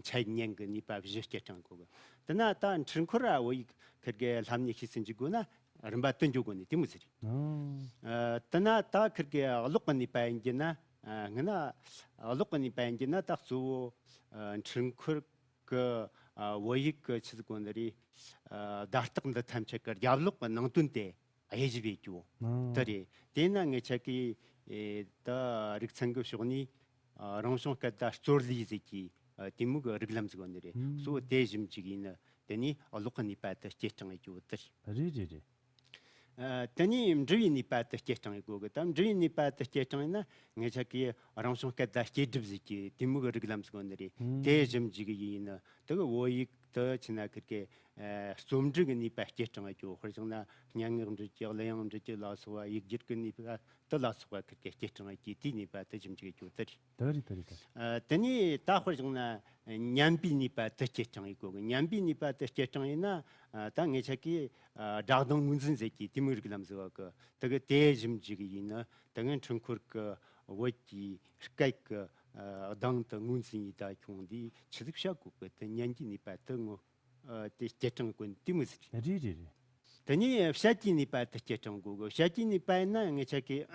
ཆ་ཡིག་ཉན་གི་ནུས་པ་བཞི་སྐྱེད་སྲིང་དགོས་གི། དེ་ན་ད་འཕྲུལ་འཁོར་ར་བོད་ཡིག་ཁིར་གེ་ལྷབ་ནས་ཤེས་སུ་འཇུག་དགོས་ན་རིམ་པ་དེ་འགྱོ་དགོས་ནི་དེ་མོ་ཟིག་རེད། ཨ། ཨ། དེ་ན་ད་ཁིར་གེ་ཀློག་གི་ནུས་པ་ཡིན་གྱི་ན། ཨ། སྔོན་ན་ཀློག་གི་ནུས་པ་ཡིན་གྱི་ན་ད་གཙོ་བོ། ཨ། འཕྲུལ་འཁོར་གི། ཨ། བོད་ཡིག་གི་ཆི་ཟིག་གོ་ནི་རེད། ཨ། བརྡ་རྟགས་འདི་ཐམས་ཅད་ཀྱི་རྒྱབ་ལོགས་ཀྱི་ནང་དོན་དེ་དབྱེ་ཞིབ་ཡེད་རྒྱུ་དེ་རེད། དེས་ན་ངེད་ཅག་གིས། ཨེ། ད་རིག་ཚན་གྱི་ཕྱོགས་ནས། ཨ། རང་བྱུང་སྐད་བརྡ་སྦྱོར་ལས་ཟེར་གྱི། ཨ། དེ་མོ་གི་རིགས་ལམ་ཟིག་ཡོད་ནི་རེད། ཨུམ། གཙོ་བོ་དེ་ཞིབ་འཇུག་ཡེད་ནི། དེ་ནས་ཀློག་གི་ནུས་པ་དེ་སྐྱེད་སྲིང་ཡེད་རྒྱུ་དེ་རེད། རེད་རེད་རེད། ཨ། དེ་ནས་འབྲི་བའི་ནུས་པ་དེ་སྐྱེད་སྲིང་ཡེད་དགོས་གི། ད་འབྲི་བའི་ནུས་པ་དེ་སྐྱེད་སྲིང་ཡེད་ན་ངེད་ཅག་གིས་རང་བྱུང་སྐད་བརྡ་སྐྱེད་སྒྲུབ་ཟེར་གྱི་དེ་མོ་གི་རིགས་ལམ་ཟིག་ཡོད་ནི་རེད། ཨུམ། དེ་ཞིབ་འཇུག་ཡེད་ནི། དེ་གི་བོད་ཡིག་དེ་ཆི་ན་ཁིར་གེ། ཨ། རྩོམ་འབྲི་གི་ནུས་པ་སྐྱེད་སྲིང་ཡེད་རྒྱུ། དཔེར་བཞག་ན་སྙན་ངག་འབྲི་རྒྱུ། གླུ་དབྱངས་འབྲི་རྒྱུ་ལ་སོགས་པ། ཡིག་སྒྱུར་གི་ནུས་པ་དེ་ལ་སོགས་པ་ཁིར་གེ་སྐྱེད་སྲིང་ཡེད་རྒྱུ། དེའི་ནུས་པ་དེ་ཞིབ་འཇུག་ཡེད་རྒྱུ་དེ་རེད། དེ་རེད། དེ་རེད། དེ་རེད། ཨ། དེ་ནས་ད་དཔེར་བཞག་ན་ཉན་པའི་ནུས་པ་དེ་སྐྱེད་སྲིང་ཡེད་དགོས་གི། ཉན་པའི་ནུས་པ་དེ་སྐྱེད་སྲིང་ཡེད་ན། ཨ། ད་ངེད་ཅག་གིས། ཨ། སྒྲ་གདངས་ངོས་འཛིན་ཟེར་གྱི་དེ་མོའི་རིགས་ལམ་ཟིག་ཡོད་གི། དེ་གི་དེ་ཞིབ་འཇུག་ཡེད་ནི། དེ་གི་འཕྲུལ་འཁོར་གི་བོད་ཀྱི་སྐད་གི། ཨ། གདངས་དེ་ངོས་འཛིན་ཡེད་ད་ཁྱོང་འདི་ཆི་ཟིག་བྱེད་དགོས་གི། དེ་ཉན་རྒྱུའི་ནུས་པ་དེ་ངོ། ཨ། དེ་སྐྱེད་སྲིང་དགོས་ནི་དེ་མོ་ཟིག་རེད། རེད་རེད་རེད། དེ་ནས་བཤད་རྒྱུའི་ནུས་པ་དེ་སྐྱེད་སྲིང་དགོས་གི། བཤད་རྒྱུའི་ནུས་པ་ཡིན་ན་ངེད་ཅག་གིས།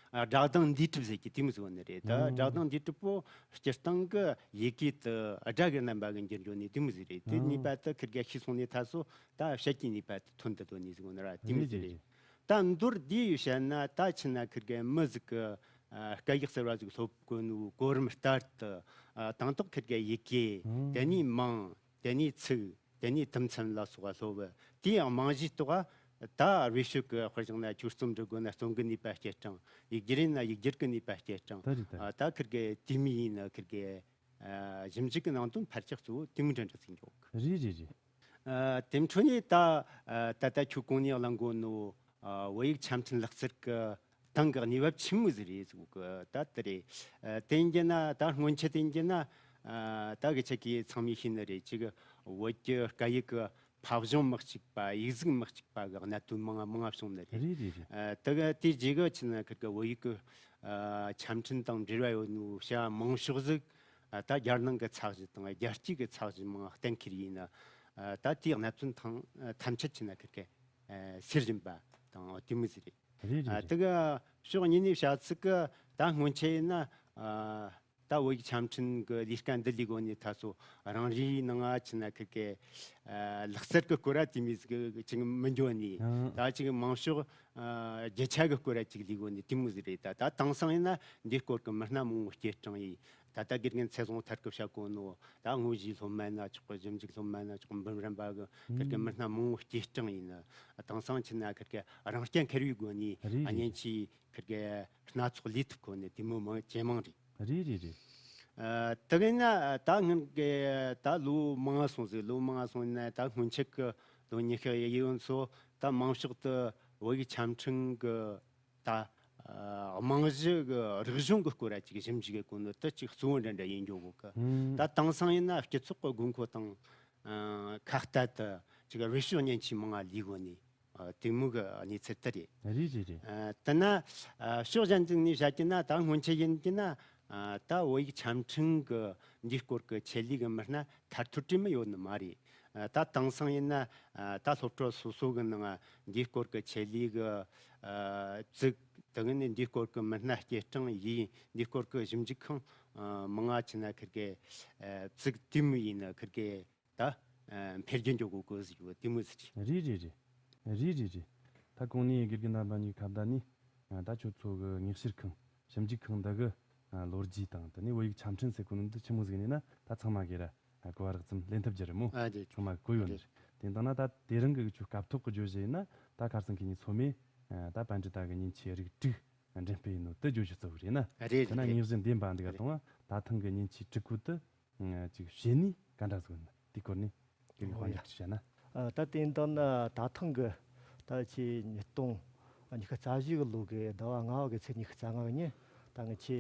ཨ། སྒྲ་གདངས་འདུས་གྲུབ་ཟེར་གྱི་དེ་མོ་ཟིག་ཡོད་ནི་རེད། ད། ཨ། སྒྲ་གདངས་འདུས་གྲུབ་པོ་སྤྱིར་བཏང་གི་ཡི་གེ་དེ་སྒྲ་གི་རྣམ་པ་གི་འགྱུར་འགྱོ་ནི་དེ་མོ་ཟིག་རེད། དེ། ཨ། ནུས་པ་དེ་ཁིར་གེ་ཤེས་སོང་ནས་ཐ་སོ་ད་བཤད་རྒྱུའི་ནུས་པ་དེ་ཐོན་དུ་འདོད་ནི་ཟིག་ཡོད་ནི་ར་དེ་མོ་ཟིག་རེད། རེད་རེད། ད་མདོར་བསྡུས་བཤད་ན་ད་ཆི་ན་ཁིར་གེ་མི་ཟིག་གིས། ཨ། སྐད་ཡིག་གསར་བ་ཟིག་སློབ་གོ་ནོ་གོ་རིམ་ལྟར་དུ། ཨ། དང་ཐོག་ཁིར་གེ་ཡི་གེ། ཨང་། དེ་ནས་མིང་། དེ་ནས་ཚིག། དེ་ནས་དུམ་ཚན་ལ་སོགས་པ་སློབ། དེའི་རྨང་གཞིའི་ཐོག་ད་རེ་ཞིག་གི་དཔེར་བཞག་ན་ཁྱོད་རྩོམ་འབྲི་དགོས་ན་རྩོམ་གི་ནུས་པ་སྐྱེད་སྲིང་། ཡིག་སྒྱུར་ཡིན་ན་ཡིག་སྒྱུར་གི་ནུས་པ་སྐྱེད་སྲིང་། ད་རེད་ད། ཨ། ད་ཁིར་གེ་དེ་མོ་ཡེད་ནི་ཁིར་གེ། ཨ། ཞིབ་འཇུག་གི་ནང་དོན་ཕལ་ཆེར་གཙོ་བོ་དེ་མོ་འདྲ་འདྲ་ཟིག་འགྱོ་གི། རེད་རེད་རེད། ཨ། དེ་འཕྲོ་ནས་ད། ཨ། ད་ལྟ་ཁྱོད་གོང་ནས་གླེང་གོ་ནོ། ཨ། བོད་ཡིག་ཆ་འཕྲིན་ལག་རྩལ་གི་སྟེང་གི་གནས་བབ་ཆི་མོ་ཟིག་རེད་ཟེར་གོ་གི། ད་དེ་རེད། ཨ། དེ་ཡིན་གྱི་ན་ད་སྔོན་ཆད་དེ་ཡིན་གྱི་ན། ཨ། ད་གི་ཆ་གི་ཚང་མས་ཤེས་ནི་རེད། ཅིག་བོད་ཀྱི་སྐད་ཡིག་གི་ ཕ་གཞུང་མི་གཅིག་པ། ཡིག་གཟུགས་མི་གཅིག་པ་གི་གནད་དོན་མང་ང་མང་ང་བྱུང་ནི་རེད། རེད་རེད་རེད། ཨ། དེ་ག་དེ་རྗེས་གི་ཆི་ན་ཁིར་གི་བོད་ཡིག་གི་ཨ་ཆ་འཕྲིན་དང་འབྲེལ་བ་ཡོད་ནོ་བྱ་བ་མང་ཤོས་ཟིག་ཨ་ད་རྒྱལ་ནང་གི་ཚགས་གཞི་དང་རྒྱལ་སྤྱི་གི་ཚགས་གཞི་མང་ང་གཏན་འཁེལ་ཡིན་ན། ཨ་ད་དེའི་གནད་དོན་ཐམས་ཐམས་ཅད་ཆི་ན་ཁིར་གི་ཨ་སེལ་བཞིན་པ་དང་དེ་མོ་ཟིག་རེད། རེད་རེད་ཨ། རེད། དེ་ག་ཕྱོགས་གཉིས་ནས་བྱ་ཚིག་གི་ད་སྔོན་ཆད་ཡིན་ན། ཨ་ད་བོད་ཡིག་ཆ་འཕྲིན་གི་ལས་ཀ་འདི་ལས་གོ་ནས་ད་སོ་རང་རེའི་ནང་ང་ཆི་ན་ཁིར་གི་ཨ་ལག་རྩལ་གི་སྐོར་ར་དེ་མོ་ཟིག་གི་ཅིག་མི་འགྱོ་ནས། ཨང་། ད་ཅིག་མང་ཤོས་ཨ་རྒྱུ་ཆ་གི་སྐོར་ར་ཅིག་ལས་གོ་ནས་དེ་མོ་ཟིག་རེད། ད་ད་དེང་སང་ཡིན་ན་འདིའི་སྐོར་གི་མི་སྣ་མང་བོ་སྐྱེད་སྲིང་ཡིན། ད་ལྟ་དགེ་རྒན་ཚེ་བཟང་ཐར་གི་བཤད་གོ་ནོ། ད་དངོས་གཞིའི་སློབ་མ་ན་ཆོག་གི། ཞིབ་འཇུག་སློབ་མ་ན་ཆོག་གི། འབུམ་རམས་པ་གི་ཁིར་གི་མི་སྣ་མང་བོ་སྐྱེད་སྲིང་ཡིན་ན། དེང་སང་ཆི་ན་ཁིར་གི་རང་རྐྱ་འཁོར་བའི་སྒོ་ནས་རེད་རེད། ཨ་ཉན་ཆི་ཁིར་གི་སྣ་ཚོགས་ལས་ཐུབ་གོ་ནི་དེ་མོ་མང་ཇེ་མང་རེད། རེད་རེད་རེད། ཨ་དེ་གིན་ན་ད་སྔོན་གི་ད་ལོ་མང་ང་སོང་ཟིག་ལོ་མང་ང་སོང་ན་ད་སྔོན་ཆད་གི་ལོ་ཉི་ཤུ་ཡི་ཡོན་ཚོ་ད་མང་ཤོས་དུ་བོད་ཡིག་ཆ་འཕྲིན་གི་ད་ཨ་རྨང་གཞི་གི་རིག་གཞུང་གི་སྐོར་ར་ཅིག་ཞིབ་འཇུག་གི་གོ་ནོ་དེ་ཅིག་གཙོ་བོ་འདྲ་འདྲ་ཡིན་འགྱོ་གོ་གི། ཨང་། ད་དེང་སང་ཡིན་ན་སྤྱི་ཚོགས་གི་དགོས་མཁོ་དང་ཨ་ཁ་གཏད་དུ་ཅིག་རེ་ཞུ་ཉན་ཆི་མང་ང་ལས་གོ་ནི་ཨ་དེ་མོ་གི་གནས་ཚུལ་དེ་རེད། རེད་རེད་རེད། ཨ་དེ་ན་ཨ་ཕྱོགས་གཞན་ཅིག་ནས་བཤད་ཀྱི་ན་ད་སྔོན་ཆད་ཡིན་གྱི་ན་ཨ་ད་བོད་ཡིག་ཆ་འཕྲིན་གི་འདིའི་སྐོར་གི་ཆེད་ལས་གི་མི་སྣ་ཐར་ཐོར་བྲིས་མི་ཡོད་ནི་མ་རེད། ཨ་ད་དེང་སང་ཡིན་ན་ཨ་ད་སློབ་གྲྭ་སོ་སོ་གི་ནང་འདིའི་སྐོར་གི་ཆེད་ལས་གི་ཨ་བཙུགས། དེ་གི་ནས་འདིའི་སྐོར་གི་མི་སྣ་སྐྱེད་སྲིང་ཡིན། འདིའི་སྐོར་གི་ཞིབ་འཇུག་ཁང་ཨ་མང་ང་ཆི་ན་ཁིར་གི་ཨ་བཙུགས། དེ་མོ་ཡིན་ན་ཁིར་གི་ད་ཨ་འཕེལ་རྒྱས་འགྱོ་གོ་གི་ཟིག་ཡོད། དེ་མོ་ཟིག་རེད། རེད་རེད་རེད། རེད་རེད་རེད། ད་གོང་ནས་དགེ་རྒན་རྣམ་པ་གཉིས་ཁ་བརྡ་ནས་ཨ་ད་ཁྱོད་ཚོ་གི་དངོས་བཤེར་ཁང་ཞིབ་འཇུག་ཁང་འདི་གི་ཨ་ལོ་རྒྱུས་དང་དེ་ནས་བོད་ཡིག་ཆ་འཕྲིན་ཟེར་གོ་ནོ་འདི་ཆི་མོ་ཟིག་ཡིན་ན་ད་ཚང་མ་གིས་ར་གོ་བ་རགས་ཙམ་ལེན་ཐུབ་རྒྱུ་རེད་མོ། ཨ་རེད། ཚང་མ་གིས་གོ་ཡོད་ནི་རེད། རེད། དེ་ལྟ་ན་ད་དེ་རིང་གི་ཁྱོད་སྐབས་ཐོག་གི་བརྗོད་གཞི་ཡིན་ན་ད་ཁ་སང་ཁེ་ཉིན་ཚོ་མས་ཨ་ད་པཎ་ཌི་ཏ་གི་མཉེན་ཆས་རིགས་དྲུག་འགྲེམས་སྤེལ་ཡིན་ནོ་དེ་བརྗོད་གཞི་གཙོ་བོ་རེད་ན། རེད་དེ་ན་རེད། དངོས་གཞི་འདེམས་པ་འདི་ག་རེད། དང་ད་ཐེངས་གི་མཉེན་ཆས་དྲུག་པོ་དེ་ཨ་ཅིག་བྱས་ནས་ག་འདྲ་ཟིག་ཡིན་ན་དེའི་སྐོར་ནས་དེ་གི་དཔང་རྒྱག་ཅིག་བྱས་ན། ཨ་ད་དེ་ཡིན་དང་ན་ད་ཐེངས་གི་ད་ཆེ་ཉིས་སྟོང་ཉི་ཤུ་རྩ་བཞི་གི་ལོ་གི་ཟླ་བ་ལྔ་བ་གི་ཚེས་ཉི་ཤུ་རྩ་ལྔ་གི་ཉིན་ད་ངི་ཆེ་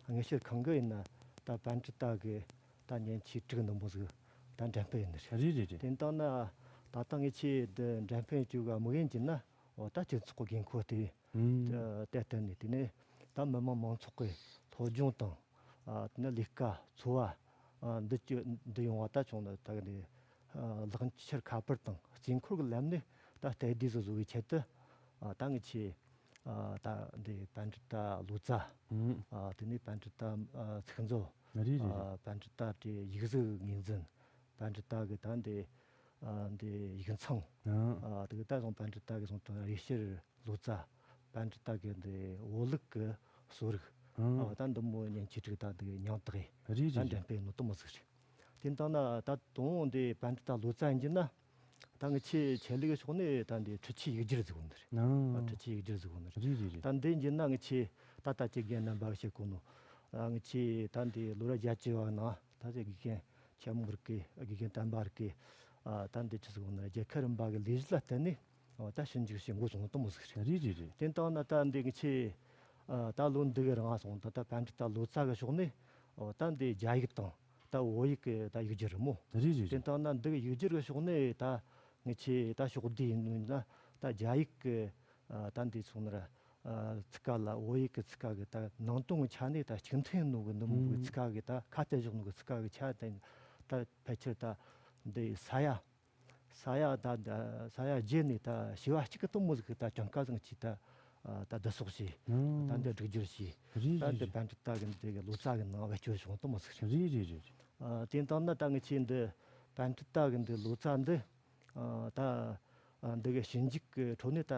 དངོས་བཤེར་ཁང་གི་ཡིན་ན་ད་པཎ་ཌི་ཏ་གི་ད་མཉེན་ཆས་དྲུག་འདི་མོ་ཟིག་ད་འགྲེམས་སྤེལ་ཡིན་ནི་རེད། རེད་རེད་རེད། དེ་ཡིན་དང་ན་ད་ད་ངི་ཆེ་འདི་འགྲེམས་སྤེལ་བྱེད་གི་དམིགས་ཡུལ་ཡིན་ན་འོ་ད་སྤྱི་ཚོགས་གི་དགོས་མཁོ་དེ་ཨུམ། དེ་བསྟན་ནས་དེ་ནས་ད་མི་དམངས་མང་ཚོགས་ཀྱི་སློབ་སྦྱོང་དང་། ཨ་དེ་ནས་ལས་ཀ་འཚོ་བ་ཨ་འདི་ཅི་འདི་ཡོང་བ་ད་བྱུང་ན་ད་གི་ནས་ཨ་ལག་ཁྱེར་ཁ་པར་དང་རྩིས་འཁོར་གྱི་ལམ་ནས་ད་སྟབས་བདེ་བཟོ་བཟོ་བའི་ཆེད་དུ་ཨ་ད་ངི་ཆེ་ཨ་ད་འདི་པཎ་ཌི་ཏ་ལོ་ཙཱ། ཨུམ། ཨ་དེ་ནས་པཎ་ཌི་ཏ་ཨ་ཚིག་མཛོད། རེད་རེད་རེད། ཨ་པཎ་ཌི་ཏ་དེ་ཡིག་གཟུགས་ངོས་འཛིན། པཎ་ཌི་ཏ་གི་ད་འདི་ཨ་འདི་ཡིག་ཚང་། ཨང་། ཨ་དེ་གི་ད་སོང་པཎ་ཌི་ཏ་གི་སོང་དང་རེ་ཕྱིར་ལོ་ཙཱ། པཎ་ཌི་ཏ་གི་འདི་བོད་ལུགས་ཀྱི་གསོ་རིག་ཨང་། ཨ་ད་འདི་མོ་མཉེན་ཆས་དྲུག་ད་འདི་གི་མྱིང་བཏགས་ཡི། རེད་རེད་ད་རེད། འགྲེམས་སྤེལ་ནོ་དེ་མོ་ཟིག་རེད། དེ་ལྟ་ན་ད་དང་པོ་འདི་པཎ་ཌི་ཏ་ལོ་ཙཱ་ཡིན་གྱི་ན་ད་ངི་ཆེ་ཆེད་ལས་ཀྱི་ཕྱོགས་ནས་ད་འདི་འཕྲུལ་ཆས་ཡིག་སྒྱུར་ཟིག་ཡོད་ནི་རེད། ཨ་ཨང་། འཕྲུལ་ཆས་ཡིག་སྒྱུར་ཟིག་ཡོད་ནི་རེད། རེད་རེད་རེད། ད་འདི་ཡིན་གྱི་ན་ངི་ཆེ་ད་ལྟ་ཅིག་རྒན་རྣམ་པ་གིས་བཤད་གོ་ནོ་ཨ་ངི་ཆེ་ད་འདི་ལོ་ར་བརྒྱད་ཅུ་བ་ན་ད་ཅིག་དགེ་རྒན་ཆེན་མོ་རིགས་ཀྱི་དགེ་རྒན་བསྟན་པ་རིགས་ཀྱི་ཨ་ད་འདི་ཆི་ཟིག་ཡོད་ནི་རེད། རྒྱལ་ཁབ་རིམ་པ་གི་ལས་གཞི་ལ་བརྟེན་ནས་ཨོ་ད་ཞིབ་འཇུག་བྱེད་འགོ་བཙུགས་ནོ་དེ་མོ་ཟིག་རེད། རེད་རེད་རེད། དེ་ལྟ་ན་ད་འདི་ངི་ཆེ་ཨ་ད་ལོ་འདི་གི་རིང་ང་སོང་ད་ད་པཎ་ཌི་ཏ་ལོ་ཙཱ་གི་ཕྱོགས་ནས་ཨོ་ད་འདི་རྒྱ་ཡིག་དང་ད་བོད་ཡིག་གི་ད་ཡིག་སྒྱུར་རེད་མོ། རེད་རེད་དེ་རེད། ལྟ་ན་འདི་གི་ཡིག་སྒྱུར་གི་ཕྱོགས་ནས་ད་ངི་ཆེ་ད་ཕྱོགས་བསྡུས་ཡིན་ནོ་ཡིན་ན་ད་རྒྱ་ཡིག་གི་ཨ་ད་འདི་སོང་ན་ར་ཨ་ཚིག་ཀ་ལ་བོད་ཡིག་གི་ཚིག་ཀ་གི་ད་ནང་དོན་གི་ཆ་ནས་ད་གཅིག་མཐུན་ཡིན་ནོ་གི་འདི་མོ་གི་ཨང་། ཚིག་ཀ་གི་ད་ཁ་གཏད་བཞག་ནོ་གི་ཚིག་ཀ་གི་ཆ་ད་ད་ཕལ་ཆེར་ད་འདི་ས་ཡ། ས་ཡ་ད་ས་ཡ་བརྒྱད་ནས་ད་བྱེ་བ་གཅིག་གི་དེ་མོ་ཟིག་གི་ད་གྱངས་ཀ་ཟིག་ཅིག་ད་ད་བསྡུ་གསོག་བྱས། ཨང་། ད་འདི་སྒྲིག་སྒྱུར་བྱས། རེད་ད་རེད་འདི་རེད། པཎ་ཌི་ཏ་གི་འདི་གི་ལོ་ཙཱ་གི་ནང་བེད་སྤྱོད་བྱུང་དེ་མོ་ཟིག་རེད། རེད་རེད་རེད། ཨ་དེ་ལྟ་ན་ད་ངི་ཆེ་འདི་པཎ་ཌི་ཏ་གི་འདི་ལོ་ཙཱ་འདི་ཨ་ད་ཨ་འདི་གི་ཞིབ་འཇུག་གི་ཁྲོད་ནས་ད་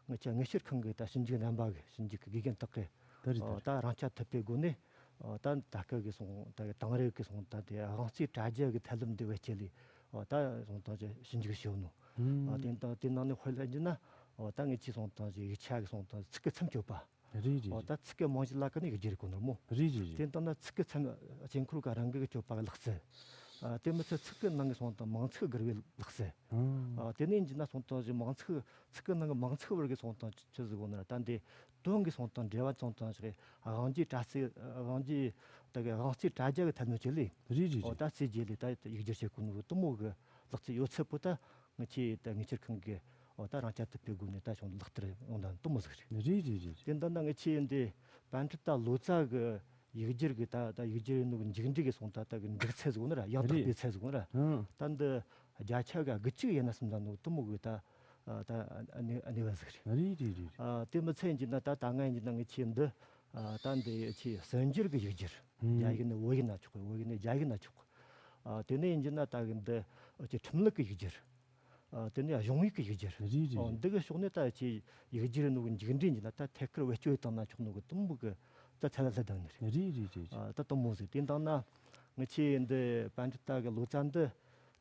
ངི་ཆེ་དངོས་བཤེར་ཁང་གི་ད་ཞིབ་འཇུག་རྣམ་པ་གི་ཞིབ་འཇུག་གི་དགེ་རྒན་དག་གི་ད་རེད་ད་ཨ་རེད། ད་རང་རྐྱ་ཐུབ་པའི་སྒོ་ནས་ཨ་ད་ད་སྐབས་གི་སོང་ད་གི་དེང་རབས་གི་སོང་ད་དེ་དབང་རྩའི་དྲ་རྒྱ་གི་ཐབས་ལམ་འདི་བེད་སྤྱད་ལས་ཨ་ད་སོང་ད་ཅི་ཞིབ་འཇུག་བྱས་ནོ། ཨ་ཨང་། དེ་ད་དེ་ནང་ནས་དཔེ་ལེན་རྒྱུ་ན་ཨ་ད་ངི་ཆེ་སོང་ད་ཅི་ཡིག་ཆ་གི་སོང་ད་ཚིག་གི་མཚམས་གཅོད་པ། རེད་རེད་ཨོ་རེད། ད་ཚིག་གི་རྨང་གཞི་ལ་ཀ་ནས་ཡིག་སྒྱུར་གོ་ནོ་མོ། རེད་རེད་རེད། དེ་ལྟ་ན་ཚིག་གི་མཚམས་དཀྱིལ་འཁོར་ག་རང་གི་གཅོད་པ་གི་ལག་རྩལ། ཨ་དེ་མི་ཚད་ཚིག་གི་ནང་གི་སོང་དང་མིང་ཚིག་བསྒྱུར་བའི་ལག་རྩལ། ཨང་། ཨ་དེ་ནས་འཇི་ན་སོང་དང་ཞིག་མིང་ཚིག་ཚིག་གི་ནང་གི་མིང་ཚིག་བར་གི་སོང་དང་ཆི་ཟིག་གོ་ན་ད་འདི་དོན་གི་སོང་དང་འབྲེལ་བ་སོང་དང་ཞིག་དབང་རྒྱུའི་དྲ་རྩའི་དབང་རྒྱུའི་ད་གི་དབང་རྩའི་དྲ་རྒྱ་གི་ཐལ་མོ་ཆེ་ལས། རེད་རེད་ཨོ་རེད། ད་རྩིས་རྗེས་ལས་ད་ཡིག་སྒྱུར་བྱེད་གོ་ནོ་དུ་མོ་གི་ལག་རྩལ་ཡོད་ཚད་པོ་ད། ང་ཆེ་ད་ངེས་ཁྱེར་ཁང་གི་འོ་ད་རང་ཅག་ཏུ་སྤེལ་དགོས་ནས་ད་ཤོང་ལག་བསྟར་ཡོང་ད་དུ་མོ་ཟིག་རེད། རེད་རེད་རེད། དེ་འདི་ན་ང་ཆེ་འདི་པཎ་ཌི་ཏ་ལོ་ཙཱ་གི་ཡིག་སྒྱུར་གི་ད་ད་ཡིག་སྒྱུར་ནོ་གི་མཇུག་འབྲས་གི་སོང་ད་ད་གི་འབྲུག་ཚད་ཟིག་ནི་ར་ཡང་དག་རེད། པའི་ཚད་ཟིག་ནི་ར། ཨང་། ད་འདི་བརྒྱ་ཆ་གི་དགུ་བཅུ་ཡིན་ན་སུམ་ད་ནོ་དུ་མོ་གི་ད་ད་གནས་གནས་པ་ཟིག་རེད། རེད་རེད་རེད། ཨ། དེ་མི་ཚད་ཡིན་ན་ད་ད་ང་ཡིན་ན་ངི་ཆེ་འདི་ཨ། ད་འདི་ཆེ་གསར་འགྱུར་གི་ཡིག་སྒྱུར། ཨང་། རྒྱ་ཡིག་ནས་བོད་ཡིག་ན་ཆོག་གི། བོད་ཡིག་ནས་རྒྱ་ཡིག་ན་ཆོག་གི། ཨ། དེ་ནས་ཡིན་ན་ད་གི་འདི་ཆེ་ཁྲིམས་ལུགས་གི་ཡིག་སྒྱུར། ཨ། དེ་ནས་གཞུང་ཡིག་གི་ཡིག་སྒྱུར། རེད་རེད་ཨོ། རེད། འདི་གི་ཕྱོགས་ནས་ད་ཆེ་ཡིག་སྒྱུར་ནོ་གི་མཇུག་འབྲས་ཡིན་ན་ད་ཐད་ཀར་བེད་སྤྱོད་བཏང་ན་ཆོག་ནོ་གི་དུམ་བུ་གི་ད་ཚད་ལ་ལྷད་ལྡན་ནི་རེད། རེད་རེད་རེད། ཨ། ད་དུམ་བུ་ཟིག་དེ་འདང་ན་ངི་ཆེ་འདི་པཎ་ཌི་ཏ་གི་ལོ་ཙཱ་འདི།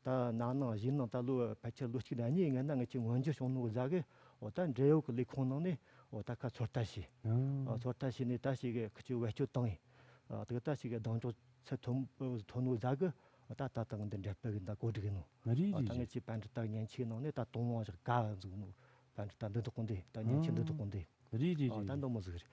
ད་ན་ནིང་གཞེས་ནིང་ད་ལོ་ཕལ་ཆེར་ལོ་གཅིག་ན་གཉིས་སྔོན་ན་ངེད་ཀྱི་སྔོན་འགྱུར་བྱུང་ནོ་གི་ཟ་གི། འོ་ད་འབྲེལ་ཡོད་ཀྱི་ལས་ཁུངས་ནང་ནས་འོ་ད་ཁ་ཚོད་ལྟ་བྱས། ཨང་། འོ་ཚོད་ལྟ་བྱས་ནས་ད་ཞིག་གི་ཁི་ཆུ་བེད་སྤྱོད་བཏང་ཡིན། འོ་དེ་ད་ཞིག་གི་གདེང་འཇོག་ཚད་ཐོན་ཐོན་ནོ་ཟ་གི། འོ་ད་ད་ད་འདི་འབྲེལ་སྤེལ་གི་ད་གོ་སྒྲིག་ཡིན་ནོ། རེད་འོ་རེད་ད་རེད། ངེད་ཀྱི་པཎ་ཌི་ཏ་མཉེན་ཆས་ནང་ནས་ད་དུང་བ་ཞིག་ག་འཛུགས་ནོ། པཎ་ཌི་ཏ་འདི་འདུག་གོ་འདི་ད་མཉེན་ཆས་འདི་འདུག་གོ་འདི། རེད་རེད་ཨ། རེད། ད་འདི་མོ་ཟིག་རེད།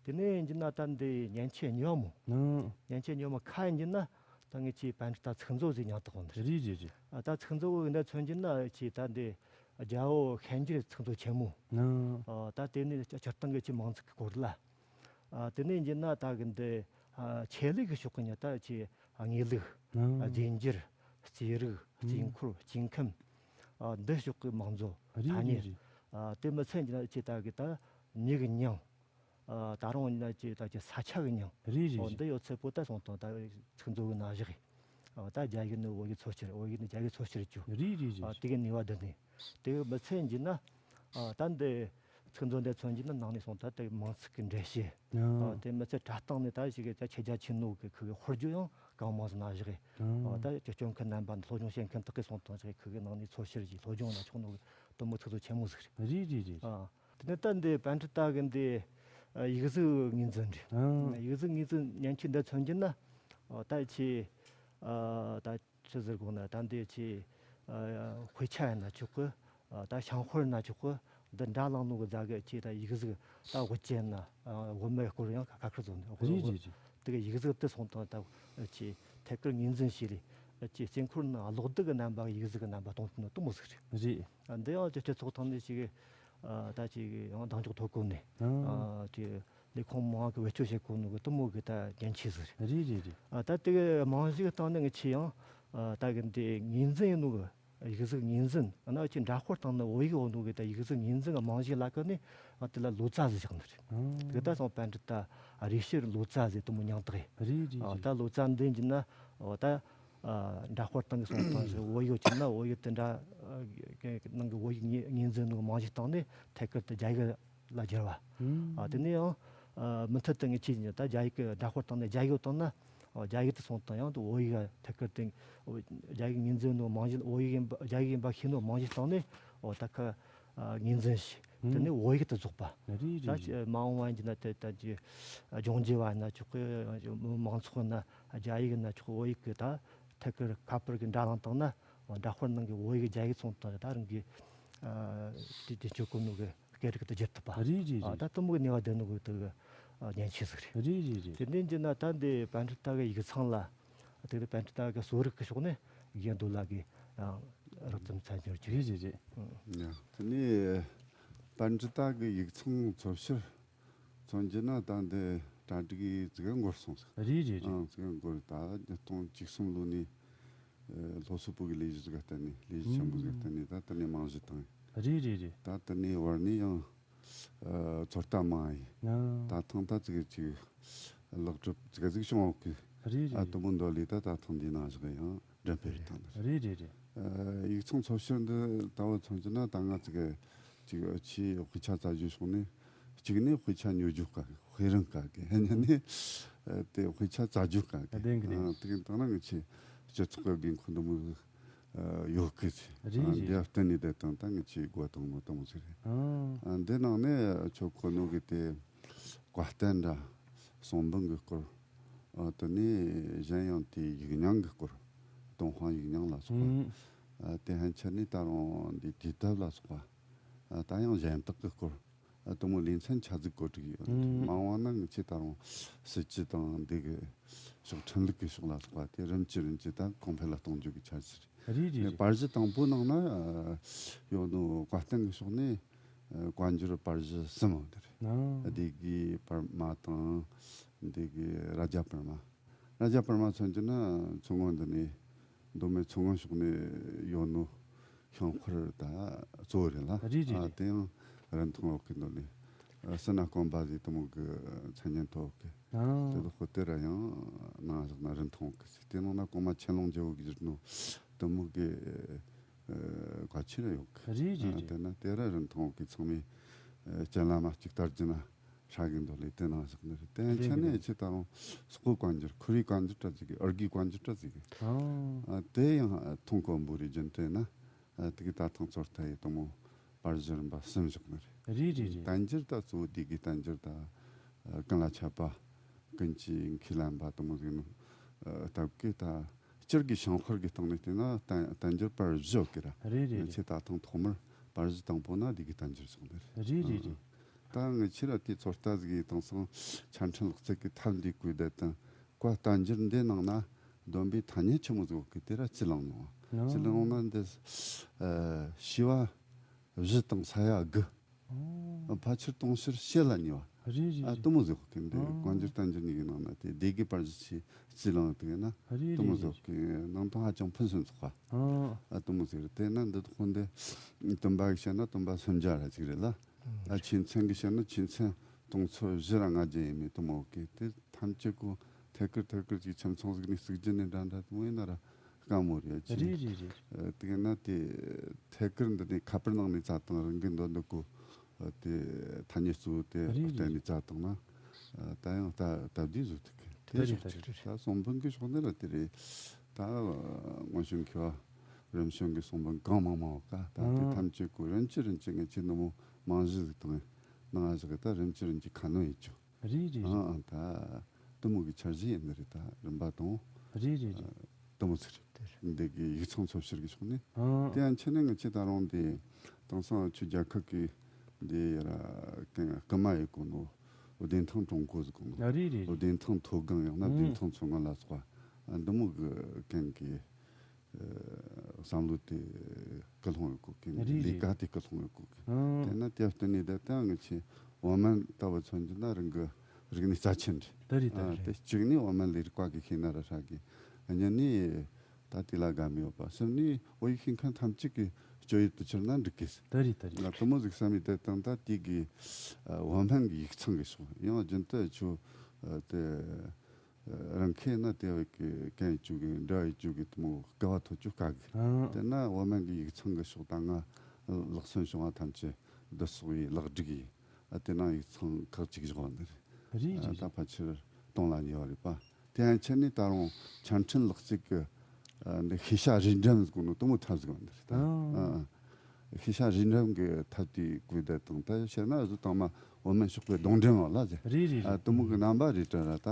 དེ་ནས་ཡིན་ན་ད་འདི་མཉེན་ཆས་གཉིས་པ་མོ། ཨང་། མཉེན་ཆས་གཉིས་པ་མོ་ཁ་ཡིན་ན་ད་ངེད་ཀྱི་པཎ་ཌི་ཏ་ཚིག་མཛོད་ཟེར་མྱིང་བཏགས་གོ་འདི། རེད་རེད་རེད། ཨ། ད་ཚིག་མཛོད་འདི་མཚོན་གྱི་ན་ཆེ་ད་འདི་རྒྱལ་པོ་ཤན་སྦྱར་ཚིག་མཛོད་ཆེན་མོ། ཨང་། ཨ། ད་དེ་ནི་སྤྱིར་བཏང་གི་ཆེ་མིང་ཚིག་གི་སྐོར་ལ། ཨ། དེ་ནས་ཡིན་ན་ད་གི་འདི་ཨ། ཆེད་ལས་ཀྱི་ཕྱོགས་ཀྱི་ནི་ད་ཆེ་དངོས་ལུགས། ཨང་། རྫས་འགྱུར། རྩིས་རིག། རྩིས་ཨང་། འཁོར། སྐྱེ་ཁམས། ཨ། འདི་ཕྱོགས་ཀྱི་མིང་མཛོད། རེད་ཐ་སྙད། རེད་རེད། ཨ། དེ་མི་ཚད་ཀྱི་ན་ཆེ་ད་གི་ད་མྱི་གི་མྱིང་། ཨ། ད་རུང་ཡིན་ན་ཅིག་ད་ཅིག་ས་ཆ་གི་མྱིང་། རེད་རེད་འོ་རེད། འདི་ཡོད་ཚད་པོ་ད་སོང་དང་ད་ཚིག་མཛོད་གི་ནང་བཞག་གི། ཨ། ད་རྒྱ་ཡིག་ནས་བོད་ཡིག་ཚུར་བསྒྱུར། བོད་ཡིག་ནས་རྒྱ་ཡིག་ཚུར་བསྒྱུར་རྒྱུ། རེད་རེད་རེད། ཨ། དེ་གི་ནུས་པ་འདི་ནས་དེ་གི་མི་ཚད་ཡིན་ན། ཨ། ད་འདི་ཚིག་མཛོད་འདི་མཚོན་གྱི་ན་ནང་ནས་སོང་ད་དེ་མིང་ཚིག་གི་འགྲེལ་བཤད། ཨ། ཨ། དེ་མི་ཚད་དྲ་ཐོག་ནས་ད་ཞིག་གི་ད་ཁྱེད་རྒྱ་ཆེ་ནོ་གི་ཁུ་གི་ཧོར་རྒྱུ་ཡང་གང་མང་ཟིག་ན་བཞག་གི། ཨ། ཨ། ད་ཅིག་སྐྱོན་མཁན་རྣམ་པ་འདི་སློབ་སྦྱོང་བྱེད་མཁན་དག་གི་སོང་དང་ཞིག་ཁུ་གི་ནང་ནས་ཚུར་བསྒྱུར་གྱི་སློབ་སྦྱོང་ན་ཆོག་ནོ་གི་དུ་མོ་ཚིག་མཛོད་ཆེན་མོ་ཟིག་རེད། རེད་རེད་རེད། ཨ། དེ་ནས་ད་འདི་པཎ་ཌི་ཏ་གི་འདི་ཡིག་གཟུགས་ངོས་འཛིན་རེད། ཨང་། ཡིག་གཟུགས་ངོས་འཛིན་མཉེན་ཆས་འདི་མཚོན་གྱི་ན། ཨོ་ད་ཆེ། ཨ། ད་ཆི་ཟེར་དགོས་ན་ད་འདི་ཆེ། ཨ། དཔེ་ཆ་ཡིན་ན་ཆོག་གི། ཨ། ད་ཤང་ཧོར་ན་ཆོག་གི། འདི་འདྲ་ལང་ནོ་གི་ཟ་གི་ཆེ་ད་ཡིག་གཟུགས་ད་དབུ་ཅན་ན། ཨ། དབུ་མའི་སྐོར་ཡང་ཁ་ཁ་ཁར་བཟོ་ནས་དབུ། རེད་རེད་རེད། དེ་གི་ཡིག་གཟུགས་དེ་སོང་དང་ད་ཆེ་ཐད་ཀར་ངོས་འཛིན་བྱས་རེད། ཆེ་སྐྱེ་འཁོར་ན་གློག་རྡུལ་གི་རྣམ་པ་ཡིག་གཟུགས་གི་རྣམ་པ་གཏོང་ཐུབ་ནོ་དུ་མོ་ཟིག་རེད། རེད། ཨ། འདི་ཡང་སྤྱི་སྤྱི་ཚོགས་ཐོག་ནས་ཞིག་ཨ། ད་ཅིག་ཡང་གདེང་འཇོག་ཐོབ་གོ་ནས། ཨང་། ཨ། ཅིག་ལས་ཁུངས་མང་གི་བེད་སྤྱོད་བྱེད་གོ་ནོ་གི་དུ་མོ་གི་ད་མཉེན་ཆས་ཟིག་རེད། རེད་རེད་རེད། ཨ། ད་དེ་གི་རྨང་གཞི་གི་སྟེང་ནས་ངི་ཆེ་ཡང་། ཨ། ད་གི་འདི་ངོས་འཛིན་ཡིན་ནོ་གི་ཡིག་གཟུགས་ངོས་འཛིན། ཨ་ན་ཅིག་འདྲ་དཔར་སྟེང་ནས་བོད་ཡིག་འོ་ནོ་གི་ད་ཡིག་གཟུགས་ངོས་འཛིན་གི་རྨང་གཞི་ལ་ཀ་ནས། ཨ། དེ་ལ་ལོ་ཙཱ་ཟིག་བཞག་ནི་རེད། ཨང་། དེ་གི་ད་སོང་པཎ་ཌི་ཏ་རེ་ཤིར་ལོ་ཙཱ་ཟེར་དུ་མོ་མྱིང་བཏགས་ཡིན། རེད་རེད་ཨ། རེད། ད་ལོ་ཙཱ་འདི་ཡིན་ན། ཨོ་ད། ཨ། འདྲ་དཔར་སྟེང་གི་སོང་སྟངས་ཞིག་བོད་ཡིག་ཡོད་ཀྱི་ན་བོད་ཡིག་དེ་འདྲ། ཨ། ནང་གི་བོད་ཡིག་ངོས་ངོས་འཛིན་ནོ་རྨང་གཞི་སྟེང་ནས་ཐད་ཀར་དུ་རྒྱ་ཡིག་ལ་བསྒྱུར་བ། ཨུམ། ཨ། དེ་ནས་ཡང་། ཨ། མུ་མཐུད་དུ་ངེད་ཆོས་ཀྱི་ད་རྒྱ་ཡིག་གི་འདྲ་དཔར་སྟེང་ནས་རྒྱ་ཡིག་ཡོད་དང་ན། ཨོ། རྒྱ་ཡིག་དེ་སོང་དང་ཡང་དུ་བོད་ཡིག་ཐད་ཀར་དུ། ཨོ། རྒྱ་ཡིག་ངོས་འཛིན་ནོ་རྨང་གཞི་བོད་ཡིག་ཡིན་པ་རྒྱ་ཡིག་ཡིན་པ་ཤེས་ནོ་རྨང་གཞི་སྟེང་ནས། ཨོ་ད་ཁ། ཨ། ངོས་འཛིན་བྱས། དེ་ནས་བོད་ཡིག་ཏུ་རྫོགས་པ། རེད་རེད། ད་ཅི་མ་འོངས་པ་ཡིན་ན་དེ་ད་ཅི་ལྗོངས་རྒྱུ་བ་ཡིན་ན་ཆོག་གི། མང་ཚོགས་ན་རྒྱ་ཡིག་ཡིན་ན་ཆོག་བོད་ཡིག་གི་ད་ཐད་ཀར་ཁ་པར་གི་འདྲ་ལངས་བཏང་ན། འདྲ་དཔར་ནང་གི་བོད་ཡིག་རྒྱ་ཡིག་ཚོང་དང་ད་རང་གི་ཨ་དེ་དེ་ཆོག་གོ་ནོ་གི་སྐད་རིགས་དུ་བསྒྱུར་ཐུབ་པ། རེད་རེད་ཨ། རེད། ད་དུ་མོ་གི་ནུས་པ་ལྡན་ནོ་གི་དུ་གི་ཨ་མཉེན་ཆས་ཟིག་རེད། རེད་རེད་རེད། དེ་འདྲ་ཡིན་ན་ད་འདི་པཎ་ཌི་ཏ་གི་ཡིག་ཚང་ལ། དེ་ནི་པཎ་ཌི་ཏ་གི་གསོ་རིག་གི་ཕྱོགས་ནས་རྒན་རྡོ་ལགས་ཀྱིས་ཡང་རགས་ཙམ་ཚད་འཇོག་རྒྱུ། རེད་རེད་རེད། ཨང་། ཡ། དེ་ནས་པཎ་ཌི་ཏ་གི་ཡིག་ཚང་ཚོ་ཕྱིར་མཚོན་རྒྱུ་ན་ད་འདི་གྲ་སྒྲིག་ཙི་གེ་འགོར་སོང་ཟིག་རེད་རེད་རེད། ཨང་། ཙི་གེ་འགོར། ད་ཉིས་སྟོང་བཅུ་གསུམ་ལོ་ནས་ཨ་སློབ་གསོ་པུའུ་གི་ལས་གཞི་ཟིག་ག་བརྟེན་ནས། ལས་གཞི་ཆེན་པོ་ཟིག་ག་བརྟེན་ནས་ད་དེ་ནས་རྨང་གཞི་བཏིང་། རེད་རེད་རེད། ད་དེ་ནས་བར་ནས་ཡང་ཨ་ཚོད་ལྟ་མང་ཡིན། ཨང་། ད་ཐེངས་ད་ཙི་གེ་ཅིག་ལེགས་གྲུབ་ཙི་གེ་ཟིག་བྱུང་བ་གི། རེད་རེད། ཨ་དུ་མོ་འདོད་ལས་ད་ད་ཐེངས་འདི་ནང་བཞག་ཡང་འགྲེམས་སྤེལ་བཏང་ནི་རེད། རེད་རེད་རེད། ཨ་ཡིག་ཚང་ཚོ་ཕྱིར་འདི་ལྟ་བུ་མཚོན་རྒྱུ་ན་ད་ང་ཙི་གེ་ཅིག་ཨ་ཆེ་དཔེ་ཆ་བཙལ་རྒྱུ་བྱུང་ནས། གཅིག་ནས་དཔེ་ཆ་ཉོ་རྒྱུ་དཀའ་གི། དཔེ་རིན་དཀའ་གི། གཉིས་ནས་ཨ་དེ་དཔེ་ཆ་བཙལ་རྒྱུ་དཀའ་གི། བདེན་གི་བདེན། ཨ་དེ་གི་ད་ང་ཆེ་སྤྱི་ཚོགས་གི་འགན་ཁུར་འདི་མོ་ཡོད་གི་ཚེ། རེད་རེད། འདི་བརྟེན་ནས་བསྡད་དང་ད་ངེད་ཆོས་སྒོ་བཏང་ནོ་དང་མོ་ཟིག་རེད། ཨང་། ཨ་འདི་ནང་ནས་ཆོ་གོ་ནོ་གི་དེ་བཀའ་བསྟན་འདྲ་གསུང་འབུམ་གི་སྐོར། ཨ་དེ་ནས་གཞན་ཡང་དེ་ཡིག་རྙིང་གི་སྐོར། ཏུན་ཧོང་ཡིག་རྙིང་ལ་སོགས་པ། ཨང་། ཨ་དེ་ཕན་ཆད་ནས་ད་རུང་འདི་དུས་དེབ་ལ་སོགས་པ། ཨ་ད་ཡང་གཞན་དག་གི་སྐོར། ཨ་དུ་མོ་ལེ་ཚན་ཆ་ཟིག་གོ་སྒྲིག་ཡོད། ཨང་། མ་འོངས་ན་ངེད་ཆོས་ད་རུང་སྲིད་ཇུས་དང་འདི་གི་ཕྱོགས་ཁྲིམས་ལུགས་ཀྱི་ཕྱོགས་ལ་སོགས་པ་དེ་རིམ་གྱིས་རིམ་གྱིས་ད་གོང་འཕེལ་ལ་གཏོང་རྒྱུ་གི་འཆར་གཞི་རེད། རེད་རེད་རེད། པར་གཞི་དང་པོ་ནང་ན་ཡོད་ནོ་བཀའ་བསྟན་གྱི་ཕྱོགས་ནས་བཀའ་འགྱུར་པར་གཞི་གསུམ་ཡོད་རེད། སྡེ་དགེའི་པར་མ་དང་། སྡེ་དགེ་རྭ་རྒྱ་པར་མ། རྭ་རྒྱ་པར་མ་མཚོན་གྱི་ན་མཚོ་སྔོན་འདི་ནས་མདོ་སྨད་མཚོ་སྔོན་ཕྱོགས་ནས་ཡོད་ནོ་ཤིང་དཔར་ད་གཙོ་བོ་རེད་ལ། རེད་རེད་ཨ་རེད། དེ་ཡང་རིན་ཐང་ཡོད་གི་འདོད་ནས། ཨ་སི་ན་དཀོན་པ་ཟིག་དེ་མོ་གི་མཚན་སྙན་ཐོབ་གི། ཨ་དེ་ལ་ཧོ་དེ་ར་ཡང་ནང་བཞག་ན་རིན་ཐང་ཡོད་གི་ཟིག་དེ་ནང་ན་གོང་མ་ཆེན་ལོང་རྒྱལ་པོ་གི་བཞུགས་ནོ་དེ་མོ་གི་ཨ་བཀའ་ཆོས་ར་ཡོད་གི། རེད་རེད་ཨ་རེད། དེ་ན་དེ་ར་རིན་ཐང་ཡོད་གི། ཚང་མས་ཨ་སྤྱན་ལམ་མ་གཅིག་ལྟར་གྱི་ན། ཧྲ་གི་འདོད་ལས་དེ་ནང་བཞག་ནི་རེད། དེ་རེད་ཆ་ནས་རེད། ཆེ་ད་རུང་སོག་པོའི་བཀའ་འགྱུར། ཁོ་རའི་བཀའ་འགྱུར་འདྲ་ཟིག་གི། ཨར་གིའི་བཀའ་འགྱུར་འདྲ་ཟིག་གི། ཨ་ཨ་དེ་ཡང་ཐོང་དཀོན་པོ་རེད། རྒྱུན་དུ་ན་ཨ་དེ་གི་ད་ཐང་ཚོར་ལྟ་ཡི་དེ་མོ་པར་གཞི་རིམ་པ་གསུམ་བཞག་ནི་རེད། རེད་རེད་རེད། བསྟན་འགྱུར་ད་གཙོ་བོ་སྡེ་དགེའི་བསྟན་འགྱུར་ད། ཨ་ཀུན་ལ་ཁྱབ་པ། ཀུན་གྱི་མཁས་བླ་མ་དེ་མོ་ཟིག་ནི། ཨ་སྟབས་ཀྱིས་ད་སྤྱིར་གྱི་ཤིང་དཔར་གྱི་སྟེང་ནས་བལྟས་ན་བསྟན་བསྟན་འགྱུར་པར་བཞི་ཡོད་གི་ར། རེད་རེད་རེད། ཆེ་ད་ཐང་ཐོག་མར་པར་གཞི་དང་པོ་ན་སྡེ་དགེའི་བསྟན་འགྱུར་སོང་ནི་རེད། རེད་རེད་རེད། ད་ངས་ཁྱེད་ར་དེ་ཚོད་ལྟ་ཟིག་ཡིན་དང་སང་ཆ་འཕྲིན་ལག་རྩལ་གྱི་ཐབས་འདི་བཀོལ་བསྡད་དང་། བཀའ་བསྟན་འགྱུར་འདི་ནང་ན་བསྡོམས་པས་ཐ་སྙད་ཆི་མོ་ཟིག་ཡོད་གི། དེ་ར་ཅི་ལང་མྱོང་། ཨ་ཅི་ལང་ན་འདི་ཨ་བྱེ་བ་བཞི་དང་ས་ཡ་དགུ། ཨ་ཕལ་ཆེར་དུང་ཕྱུར་ཕྱེད་ལ་ཉེ་བ། རེད་རེད་ཨ་རེད། དེ་མོ་ཟིག་ཡོད་གི། འདི་ཨ་བཀའ་འགྱུར་བསྟན་འགྱུར་གཉིས་ཀྱི་ནང་ན་དེ་སྡེ་དགེ་པར་གཞི་ཆི་ཅི་ལང་དེ་ན་རེད་དེ་མོ་རེད་ཟིག་ཡོད་རེད། གི། ནང་དོན་ཧ་ཅང་ཕུན་སུམ་ཚོགས་པ། ཨ་ཨ་དེ་མོ་ཟིག་རེད། དེ་ན་འདི་ཐོག་འདི་བསྟན་པ་གི་བཤད་ན་བསྟན་པ་སུམ་བརྒྱ་ར་ཅིག་རེད་ལ། ཨ་ཆོས་ཚན་གྱི་བཤད་ན་ཆོས་ཚན་དུང་ཚོ་བཞི་ར་ལྔ་བརྒྱ་ཡས་མས་དེ་མོ་ཡོད་གི། དེ་ཐམས་ཅད་ཀོ་ཐད་ཀར་ཐད་ཀར་གྱི་ཁྱིམ་ཚང་ཟིག་ནས་གཙུག་རྒྱན་ནས་འདྲ་འདྲ་དེ་མོ་ཡིན་ན་ར་དཀའ་མོ་རེད་ཅི། རེད་རེད་རེད། ཨ་དེ་ག་ན་དེ་ཐད་ཀར་འདི་ནས་ཁ་པར་ནང་ནས་བཙལ་དང་། རང་གི་འདོད་འདོད་ཀོ་ཨ་དེ་ཐ་སྙད་གཙོ་བོ་དེ་རེད་རེད། བསྟན་ནས་བཙལ་དང་ན་ཨ་ད་ཡང་སྟབས་སྟབས་བདེ་བཟོ་ཐུབ་གི། དེ་རེད་ཕྱོགས་རེད་གཅིག་རེད། རེད། ད་གསུང་འབུམ་གྱི་ཕྱོགས་ནས་ར་དེ་རེད། ད་སྔོན་བྱོན་མཁས་པ་རིམ་བྱོན་གྱི་གསུང་འབུམ་གང་མང་མང་ཡོད་ཀ། ད་དེ་ཨང་ཐམས་ཅད་ཀོ་རིམ་གྱིས་རིམ་གྱིས་ངས་ཁྱེད་ནུ་མོ་རྨང་གཞི་ཟིག་དང་ནང་བཞག་གི། ད་རིམ་གྱིས་རིམ་གྱིས་ཁ་སྣོན་ཡེད་རྒྱུ། རེད་རེད་རེད། ཨང་ཨང་ད་དེ་མོ་གི་འཆར་གཞི་ཡིན་ནི་རེད། ད་རིམ་པ་དང་། རེད་རེད་རེད། ཨ་དེ་མོ་ཟིག་རེད། འདི་གི་ཡིག་ཚང་འཚོལ་བཤེར་གི་ཕྱོགས་ནས། ཨང་། དེ་ཡང་ཁྱེད་ནི་ང་ཆེ་ད་རུང་དེ་དེང་སང་ཆུ་རྒྱལ་ཁབ་ཀྱི་འདི་ཡ་ར་གན་སྐུལ་མ་ཡེད་གོ་ནོ་བདེན་ཐང་ཀྲུང་གོ་ཟེར་གོ་ནོ། ཨ་རེད་རེད་རེད། བདེན་ཐང་མཐོ་སྒང་ཡང་ན་ཨང་བདེན་ཐང་མཚོ་སྔོན་ལ་སོགས་པ་ཨ་འདི་མོ་གི་གན་གི་ཨ་བསམ་བློ་དེ་སྐུལ་སློང་ཡོད་གོ་གི། རེད་ལས་རེད་ཀ་རེད། དེ་སྐུལ་སློང་ཡོད་གོ་གི། ཨང་། དེ་ན་དེ་བསྟུན་ནས་ད་ལྟ་ང་ཆེ་འོ་མན་ལྟ་བུ་མཚོན་གྱི་ན་རང་གི་རིག་གནས་རྩ་ཆེན་རེད། ད་རེད་ད་ཨ་རེད། དེ་གཅིག་ནི་འོ་མན་ལས་རིགས་པ་གི་ཤེས་ན་ར་ཧྲ་གི། གཉིས་ནི་ད་དེ་ལ་དགའ་མོས་ཡོད་པ། གསུམ་ནི་བོད་ཡིག་ཤེས་མཁན་ཐམས་ཅད་ཀྱི་སྤྱོད་ཡུལ་དུ་གྱུར་ན་འགྲིག་གི་ཟེར། ད་རེད་ད་རེད། ང་དེ་མོ་ཟིག་བསམ་ཡི། དེ་དང་ད་དེ་གི་ཨ་འོ་མན་གི་ཡིག་ཚང་གི་ཕྱོགས་ཡང་རྒྱུན་དུ་ཆུ་ཨ་དེ་ཨ་རང་ཁེ་ན་དེ་བས་གི་གན་ཡི་ཆུ་གི་འདྲ་བའི་ཆུ་གི་དེ་མོ་སྐལ་བ་ཐོབ་རྒྱུ་དཀའ་གི། ཨང་། དེ་ན་འོ་མན་གི་ཡིག་ཚང་གི་ཕྱོགས་ད་ང་ལག་སོན་བྱུང་བ་ཐམས་ཅད་བསྡུ་གསོག་ཡི་ལེགས་སྒྲིག་ཡི། ཨ་དེ་ནང་ཡིག་ཚང་ཁག་ཅིག་བཞག་ནི་རེད། རེད་རེད་ཨ་ད་རེད། ཕལ་ཆེར་སྟོང་ལ་ཉེ་བ་རེད་པ། དེ་ཡང་ཁྱེད་ནི་ད་རུང་ཆ་འཕྲིན་ལག་རྩལ་གྱི་ཨ་འདི་ཤེས་བྱ་རིས་འགྲེམས་ཟེར་གོ་ནོ་དེ་མོ་ཐབས་ཟིག་ཡོད་ནི་རེད་ད། ཨ། ཨ་ཤེས་བྱ་རིས་འགྲེམས་ཀྱི་ཐབས་དེ་བཀོལ་བསྡད་དང་། ད་བཤད་ན་གཟོད་དང་མ་འོ་མན་ཕྱོགས་པའི་གདོང་འགྲེམས་བ་ལ་ཟེར། རེད་རེད་ཨ་རེད། དེ་མོ་གི་རྣམ་པ་རེད་དྲ་ར། ད་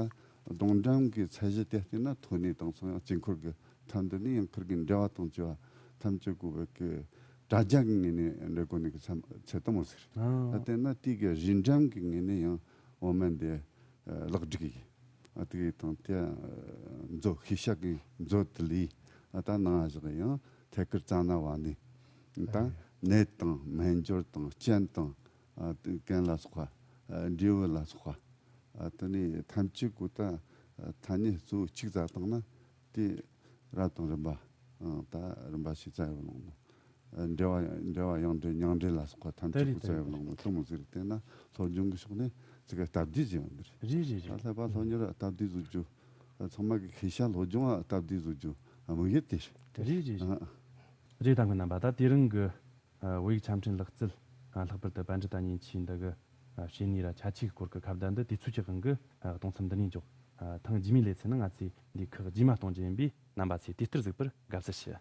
གདོང་འགྲེམས་ཀྱི་ཚད་གཞི་དེ་བལྟས་ན་ཐོ་ནས་དང་སང་ཡང་དཀྱིལ་འཁོར་གྱི་ཐད་འདི་ནས་ཡང་ཁིར་གི་འབྲེལ་བ་དང་བཅས་པ་ཐམས་ཅད་ཀོ་བོད་ཀྱི་དྲ་རྒྱ་གི་ངོས་ནས་འབྲེལ་དགོས་ནི་གི་ཚད་ཚད་དེ་མོ་ཟིག་རེད། ཨ་ཨ་དེ་ན་དེ་གི་རིས་འགྲེམས་ཀྱི་ངོས་ནས་ཡང་འོ་མན་དེ་ཨ་ལེགས་སྒྲིག་ཡིན། ཨ་དེ་གི་དང་དེ་ཨ་མཛོད་ཤེས་བྱ་གི་མཛོད་དེ་ལས་ཨ་ད་ནང་བཞག་ཡང་ཐད་ཀར་རྩ་ན་བ་ནས་ད་ཨེ་ནད་དང་སྨན་སྦྱོར་དང་སྤྱན་དང་ཨ་དེ་གན་ལ་སོགས་པ་ཨ་འབྲས་བུ་ལ་སོགས་པ་ཨ་དེ་ནས་ཐམས་ཅད་ཀོ་ད་ཨ་ཐ་སྙད་གཙོ་བོ་གཅིག་བཙལ་བཏང་ན། དེ་རབ་དང་རིམ་པ། ཨང་། ད་རིམ་པ་ཞིག་བཙལ་ཡོད་ལོང་ནོ། ཨ་འབྲེལ་བ་འབྲེལ་བ་ཡང་འབྲེལ་མྱང་འབྲེལ་ལ་སོགས་པ་ཐམས་ཅད་ཀྱིས་བཙལ་ཡོད་ལོང་ནོ། དེ་མོ་ཟིག་རེད། དེ་ན་སློབ་སྦྱོང་གི་ཕྱོགས་ནས་ཅིག་སྟབས་བདེ་ཟིག་ཡོད་ནི་རེད། རེད་རེད་ད་རེད། ལྷག་པ་སློབ་གཉེར་སྟབས་བདེ་བཟོ་རྒྱུ། ཚང་མ་གི་ཤེས་བྱ་སློབ་སྦྱོང་སྟབས་བདེ་བཟོ་རྒྱུ་དམིགས་ཡུལ་དེ་རེད། རེད་རེད་རེད། ཨ་རེད། ད་ཁོ་རྣམ་པ་ད་དེ་རིང་གི་ཨ་བོད་ཡིག་ཆ་འཕྲིན་ལག་རྩལ། ཨ་ལྷག་པར་དུ་པཎ་ཌི་ཏ་མཉེན་ཆས་འདི་གི་ཨ་བྱེད་ནུས་ར་ཁྱད་ཆོས་ཀྱི་སྐོར་གྱི་ཁ་བརྡ་འདི་དུས་ཚོད་ཀྱི་དབང་གིས་ཨ་གཏོང་མཚམས་འདི་ནས་འཇོག་ཨ་ཐེངས་རྗེས་མའི་ལེ་ཚན་ནང་ང་ཚོས་འདི་ཁག་རྗེས་མ་གཏོང་རྒྱུ་ཡིན་པས། རྣམ་པ་ཚོས་དུས་ལྟར་གཟིགས་པར་དགའ་བསུ་ཞུ།